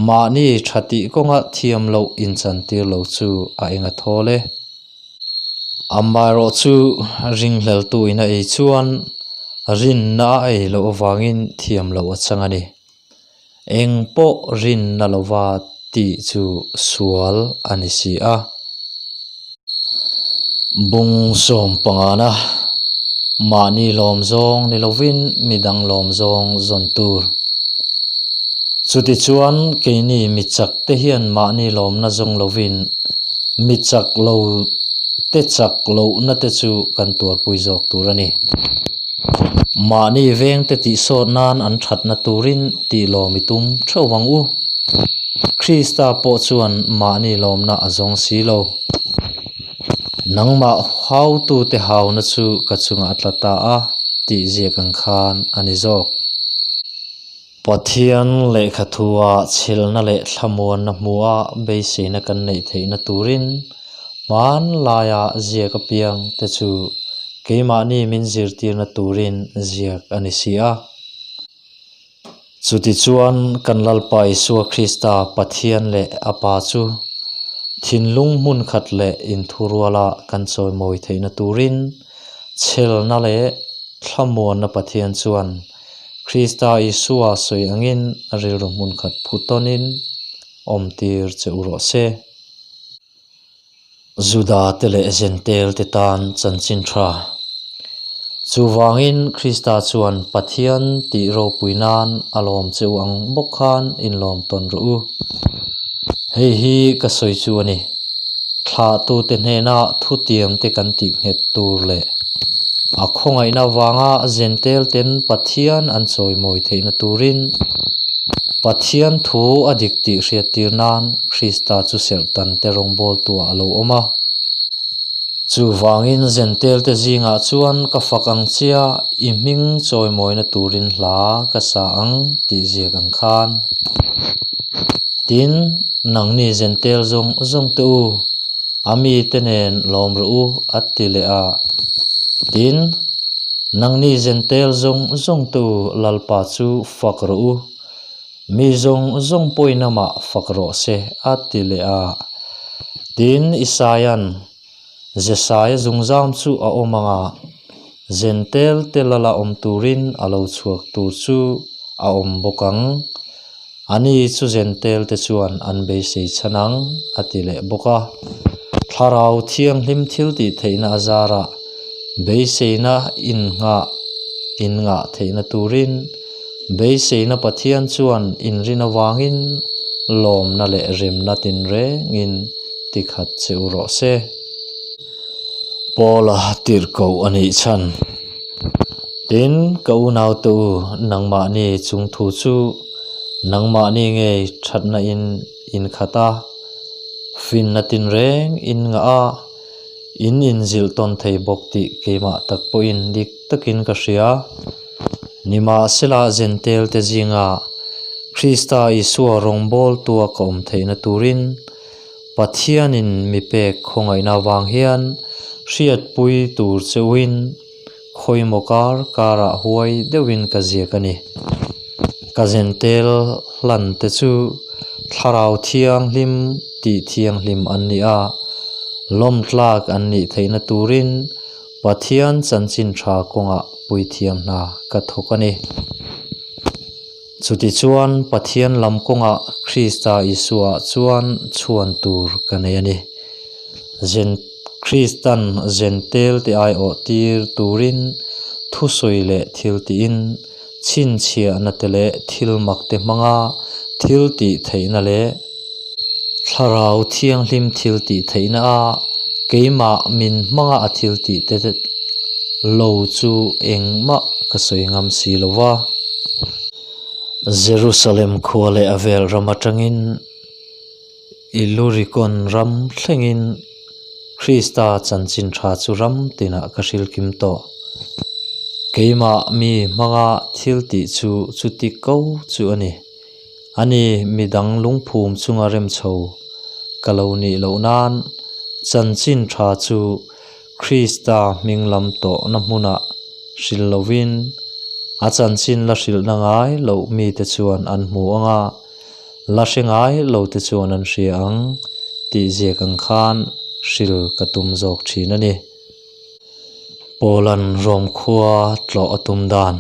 Mahni tha tih kawnga thiam loh inchantir lo chu a eng a thawl e. Amaherawh chu ringhleltu in a ei chuan rinna a ei loh avangin thiam loh a chang a ni. Eng pawh rinna lova tih chu sual a ni si a. Bung sawm pangana mahni lawm zawng ni lovin midang lawm zawng zawn tur. Chutichuan keini mi chak te hian mahni lawmna zawng lovin Mi chak lo te chak lohna te chu kan tuarpui zawk tur a ni. Mahni veng te tihsawt nan an thatna turin tih lawm i tum theuh vang u. Krista pawh chuan mahni lawmna a zawng si lo. Nangmah hautute hauna chu ka chungah a tla ta a tih ziak ang khan a ni zawk. Pathian lehkha thua chhelna leh thlamuanna hmua beiseina kan neih theihna turin hmanlaia ziak apiang te chu keimahni min zirtirna turin ziak a ni si a. Chutichuan kan Lalpa Isua Krista Pathian leh a Pa chu thinlung hmun khat leh inthuruala kan chawimawi theihna turin chhelna leh thlamuanna Pathian chuan Krista Isua sawi angin a rilru hmun khat phu tawnin awm tir che u rawh se. Juda te leh Jentail te tan chanchin tha. Chuvangin Krista chuan Pathian tih ropui nan a lawm che u ang bawk khan inlawm tawn rawh u. Hei hi ka sawi chu a ni. Thlahtute hnena thutiam te kan tih nghet tur leh a khawngaihna avanga Jentail ten Pathian an chawimawi theihna turin Pathian thu a dik tih hriattir nan Krista chu serhtan te rawngbawltuah a lo awm a. Chuvangin Jentail te zingah chuan ka fak ang chia i hming chawimawina turin hla ka sa ang tih ziak ang khan. Tin, nangni Jentail zawng zawng te u, a mite nen lawm rawh u a ti leh a. Tin, nangni Jentail zawng zawng te u Lalpa chu fak rawh u, Mi zawng zawng pawhin amah fak rawh se, a ti leh a. Tin, Isaia'n Jesaia zungzam chu a awm ang a, Jentail te lala awm turin a lo chhuak tur chu a awm bawk ang. Ani chu Jentail te chuan an beisei chhan ang, a ti leh bawk a. Thlarau Thianghlim thil tih theihna a zarah beiseina innghah inngah theihna turin Beiseina Pathian chuan inrin avangin lawmna leh remna tinrengin tikhat che u rawh se. Paula tirhkoh a nih chhan. Tin, ka unaute u, nangmahni chung thu chu nangmahni ngei thatna in inkhat a, finna tinreng in ngah a, in inzilh tawn thei bawk tih keimah tak pawhin dik takin ka hria. Nimahsela Jentail te zinga Krista Isua rawngbawltua ka awm theihna turin Pathianin mi pek khawngaihna avang hian hriatpui tur cheuhin khawimaw kar karah huai deuhin ka ziak a ni. Ka Jentail hlan te chu Thlarau Thianghlim tih thianghlim an ni a, lawmtlak an nih theihna turin Pathian chanchin tha kawngah puithiam hna ka thawk a ni. Chutichuan Pathian lam kawngah Krista Isuaah chuan chhuan tur ka nei a ni. Zen Kristan Zentel te aiawh tir turin thusawi leh thil tiin chhinchhiahna te leh thil mak te hmanga thil tih theihna leh Thlarau thianghlim thil tih theihna a keimah min hmanga a thil tih te lo chu engmah ka sawi ngam si lo va. Jerusalem khua leh a vel ram atangin Illuricon ram thlengin Krista chanchin tha chu ram tinah ka hril kim tawh. Keimah mi hmanga thil tih chu chuti ko chu a ni. Ani midang lungphum chunga rem chho ka lo nih loh nan chanchin tha chu Krista hming lam tawhna hmunah hrilh lovin a chanchin la hrilhna ngai loh mite chuan an hmu ang a, la hre ngai lo te chuan an hria ang tih ziak ang khan hril ka tum zawk thin a ni. Poland Rome khua tlawh a tum dan.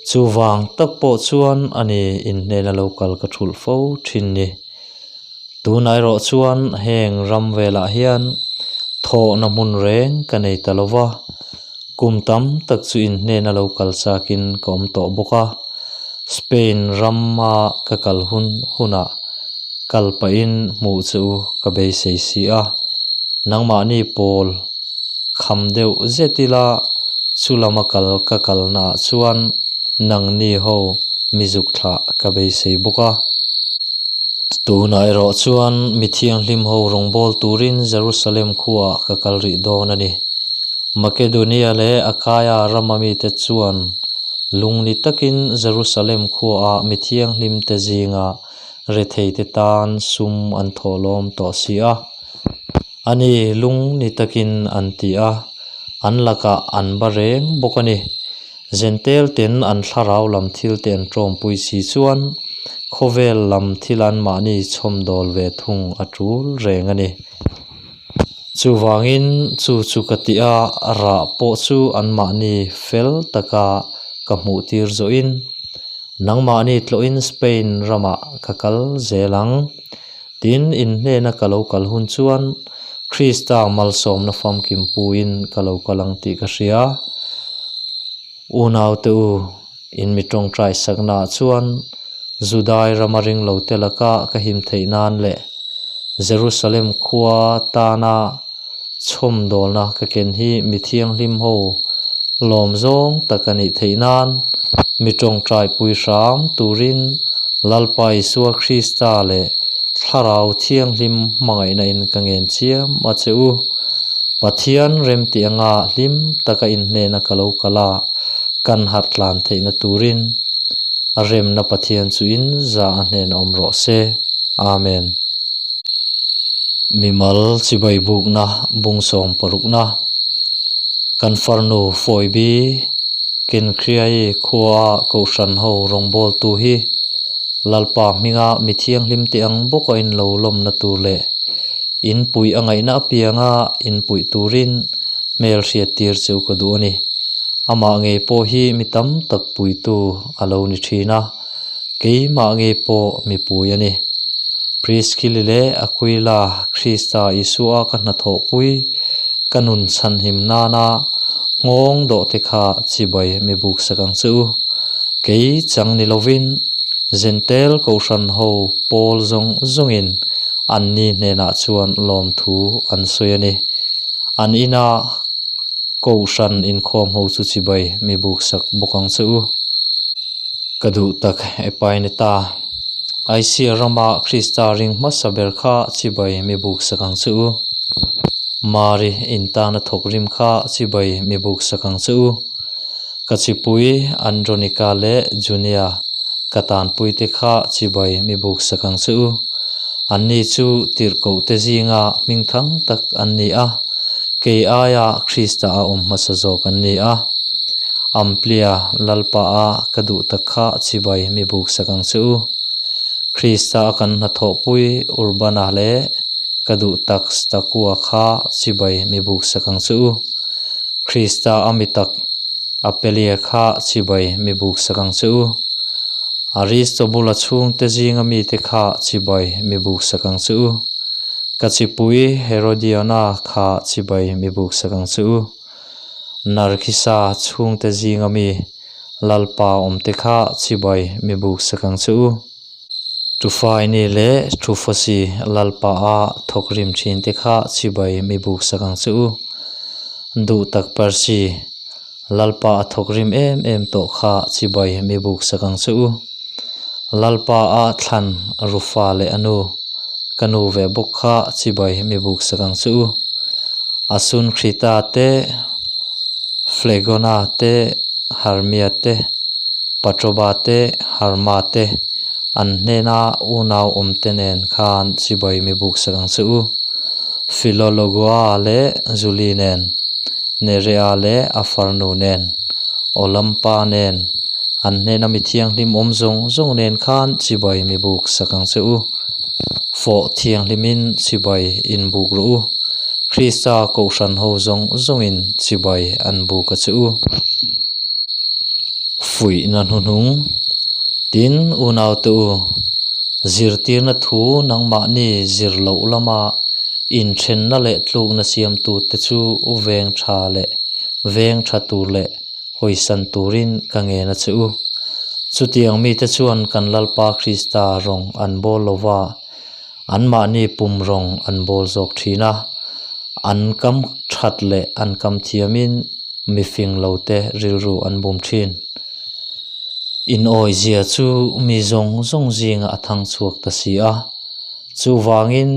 Chuvang tak pawh chuan a ni inhnena lo kal ka thulh fo thin ni. Tunah erawh chuan heng ram velah hian thawhna hmun reng ka nei ta lo va, kum tam tak chu inhnena lo kal chakin ka awm tawh bawk a. Spain rama ka kal hun hunah kal pahin hmuh chu ka beisei si a, nangmahni pawl kham deuh zet ila chu lama kal ka kalnaah chuan nangni ho mi zuk thlah ka beisei bawk a. Tunah erawh chuan mi thianghlim ho rawngbâwl turin Jerusalem khuaah ka kal rih dawn a ni. Makedonia leh Akaia rama mite chuan Lungni takin Jerusalem khuaah mi thianghlimte zinga retheite tan sum an thawhlawm tawh si a. A ni, lungni takin an ti a, an lakah an ba reng bawk a ni. Zentel ten an thlarau lam thilte an tawmpui si chuan khawvel lam thil anmahni chhawmdawl ve thung a tul reng a ni. Chuvangin chu chu ka ti a, rah pawh chu anmahni fel taka ka hmuh tir zawhin nangmahni tlawhin Spain ramah ka kal zel ang. Tin, in hnena ka lo kal hun chuan Krista malsawmna famkim puin ka lo kal ang tih ka hria. Unaute u, in mi tawngtai saknaah chuan Judai rama ringlote laka ka him theih nan leh Jerusalem khua tana chhawmdawlna ka ken hi mi thianghlim ho lawm zawng tak a nih theih nan mi tawngtai pui hram turin Lalpa Isua Krista leh Thlarau Thianghlim hmangaihna in ka ngen chiam a che u. Pathian remtih anga hlim taka inhnena ka lo kal a, kan harh tlan theihna turin a remna Pathian chu in za a hnena awm rawh se. Amen. Mimal chibai bukna bungsawm parukna kan farnu Phoebe Kenkriai khua Kohhran ho rawngbawltu hi Lalpa hminga mi thianghlim te ang bawka in lo lawmna tur leh in puih a ngaihna apianga in puih turin hmel hriat tir cheu ka duh a ni. Amah ngei pawh hi mi tam tak puitu a lo ni thin a, keimah ngei pawh mipui a ni. Priskili leh Aquila Krista Isua ka hnathawhpui ka nun chhanhim nana nghawng dawh te kha chibai mi buk sak ang che u. Kei chang ni lovin Zentel Kohhran ho pawl zawng zawngin anni hnenah chuan lawmthu an sawi a ni. An ina Kohhran inkhawm ho chu chibai mi buk sak bawk ang che u. Ka duh tak Epaineta, Asia rama Krista ring hmasa ber kha chibai mi buk sak ang che u. Mari in tana thawk rim kha chibai mi buk sak ang che u. Ka chipui Andronika leh Junia ka tanpuite kha chibai mi buk sak ang che u. Anni chu tirhkohte zinga hmingthang tak an ni a, kei aia Krista a awm hmasa zawk an ni a. Amplia Lalpa a ka duh tak kha chibai mi buk sak ang che u. Krista a kan hnathawhpui Urbana leh ka duh tak Stakua kha chibai mi buk sak ang che u. Krista a mi tak Apelia kha chibai mi buk sak ang che u. Aristobula chhungte zinga mite kha chibai mi buk sak ang che u. Ka chipui Herodiona kha chibai mi buk sak ang che u. Narkisa chhungte zinga mi Lalpa awmte kha chibai mi buk sak ang che u. Tufaini leh Trufasi Lalpa a thawk rim thin te kha chibai mi buk sak ang che u. Duh tak Percy, Lalpa a thawk rim em em tawh kha chibai mi buk sak ang che u. Lalpa a thlan Rufa leh a nu, ka nu ve bawk kha chibai mi buk sak ang che u. Asunkrita te, Flegona te, Hermia te, Patroba te, Herma te, An hnena unau awmte nen khan chibai mi buk sak ang che u. Filologoa leh Juli nen, Nerea leh a farnu nen, Olampa nen, an hnena mi thianghlim awm zawng zawng nen khan chibai mi buk sak ang che u. Fawh thianghlimin chibai in buk rawh u. Krista kohhran ho zawng zawngin chibai an buk a che u. Fuihna hnuhnung, Tin, unaute u, zirtirna thu nangmahni zir loh lama inthenna leh tlukna siamtute chu veng tha leh veng tha tur leh hawisan turin ka ngen a che u. Chutiang mite chuan kan Lalpa Krista rawng an bawl lo va, anmahni pum rawng an bawl zawk thin a, an kam that leh an kam thiamin mifing lote rilru an bum thin. Inawizia chu mi zawng zawng zingah a thang chhuak ta si a, chuvangin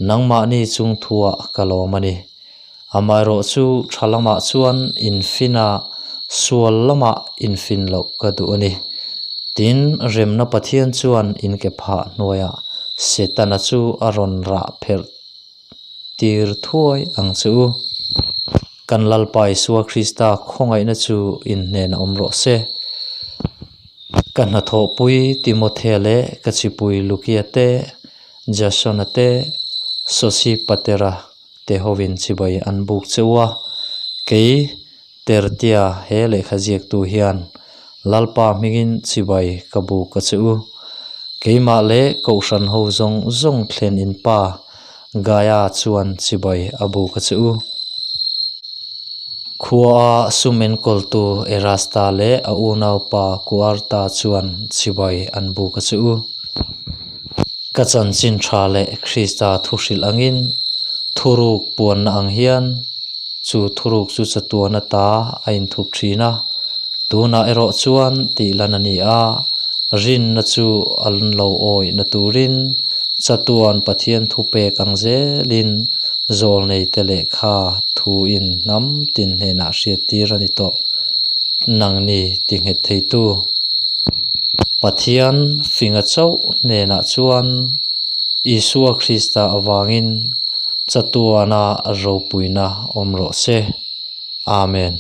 nangmahni chungthuah ka lawm a ni. Amaherawh chu tha lamah chuan infin a, sual lamah infin loh ka duh a ni. Tin, remna Pathian chuan inke phah hnuaiah Setana chu a rawn rah pherh tir thuai ang che u. Kan Lalpa Isua Krista khawngaihna chu inhnen a awm rawh se. Ka hnathawhpui Timothea leh ka chipui Lukia te, Jasona te, Sosipatera te hovin chibai an buk che u a, kei Tertia he lehkha ziaktu hian Lalpa hmingin chibai ka buk a che u. Keimah leh Kohhran ho zawng zawng thlen in pa Gaia chuan chibai a buk a che u. Khua a sum enkawltu Erasta leh a unaupa Kuarta chuan chibai an buk a che u. Ka chanchin tha leh Krista thuhrilh angin thuruk puanna ang hian chu thuruk chu chatuan ata a inthup thin a, tunah erawh chuan tih lan a ni a, rinna chu an lo awihna turin chatuan Pathian thupek ang zelin zawlneite lehkha thuin hnam tin hnenah hriattir a ni tawh. Nangni ti nghet theitu Pathian finga chauh hnenah chuan Isua Krista avangin chatuana ropuina awm rawh se. Amen.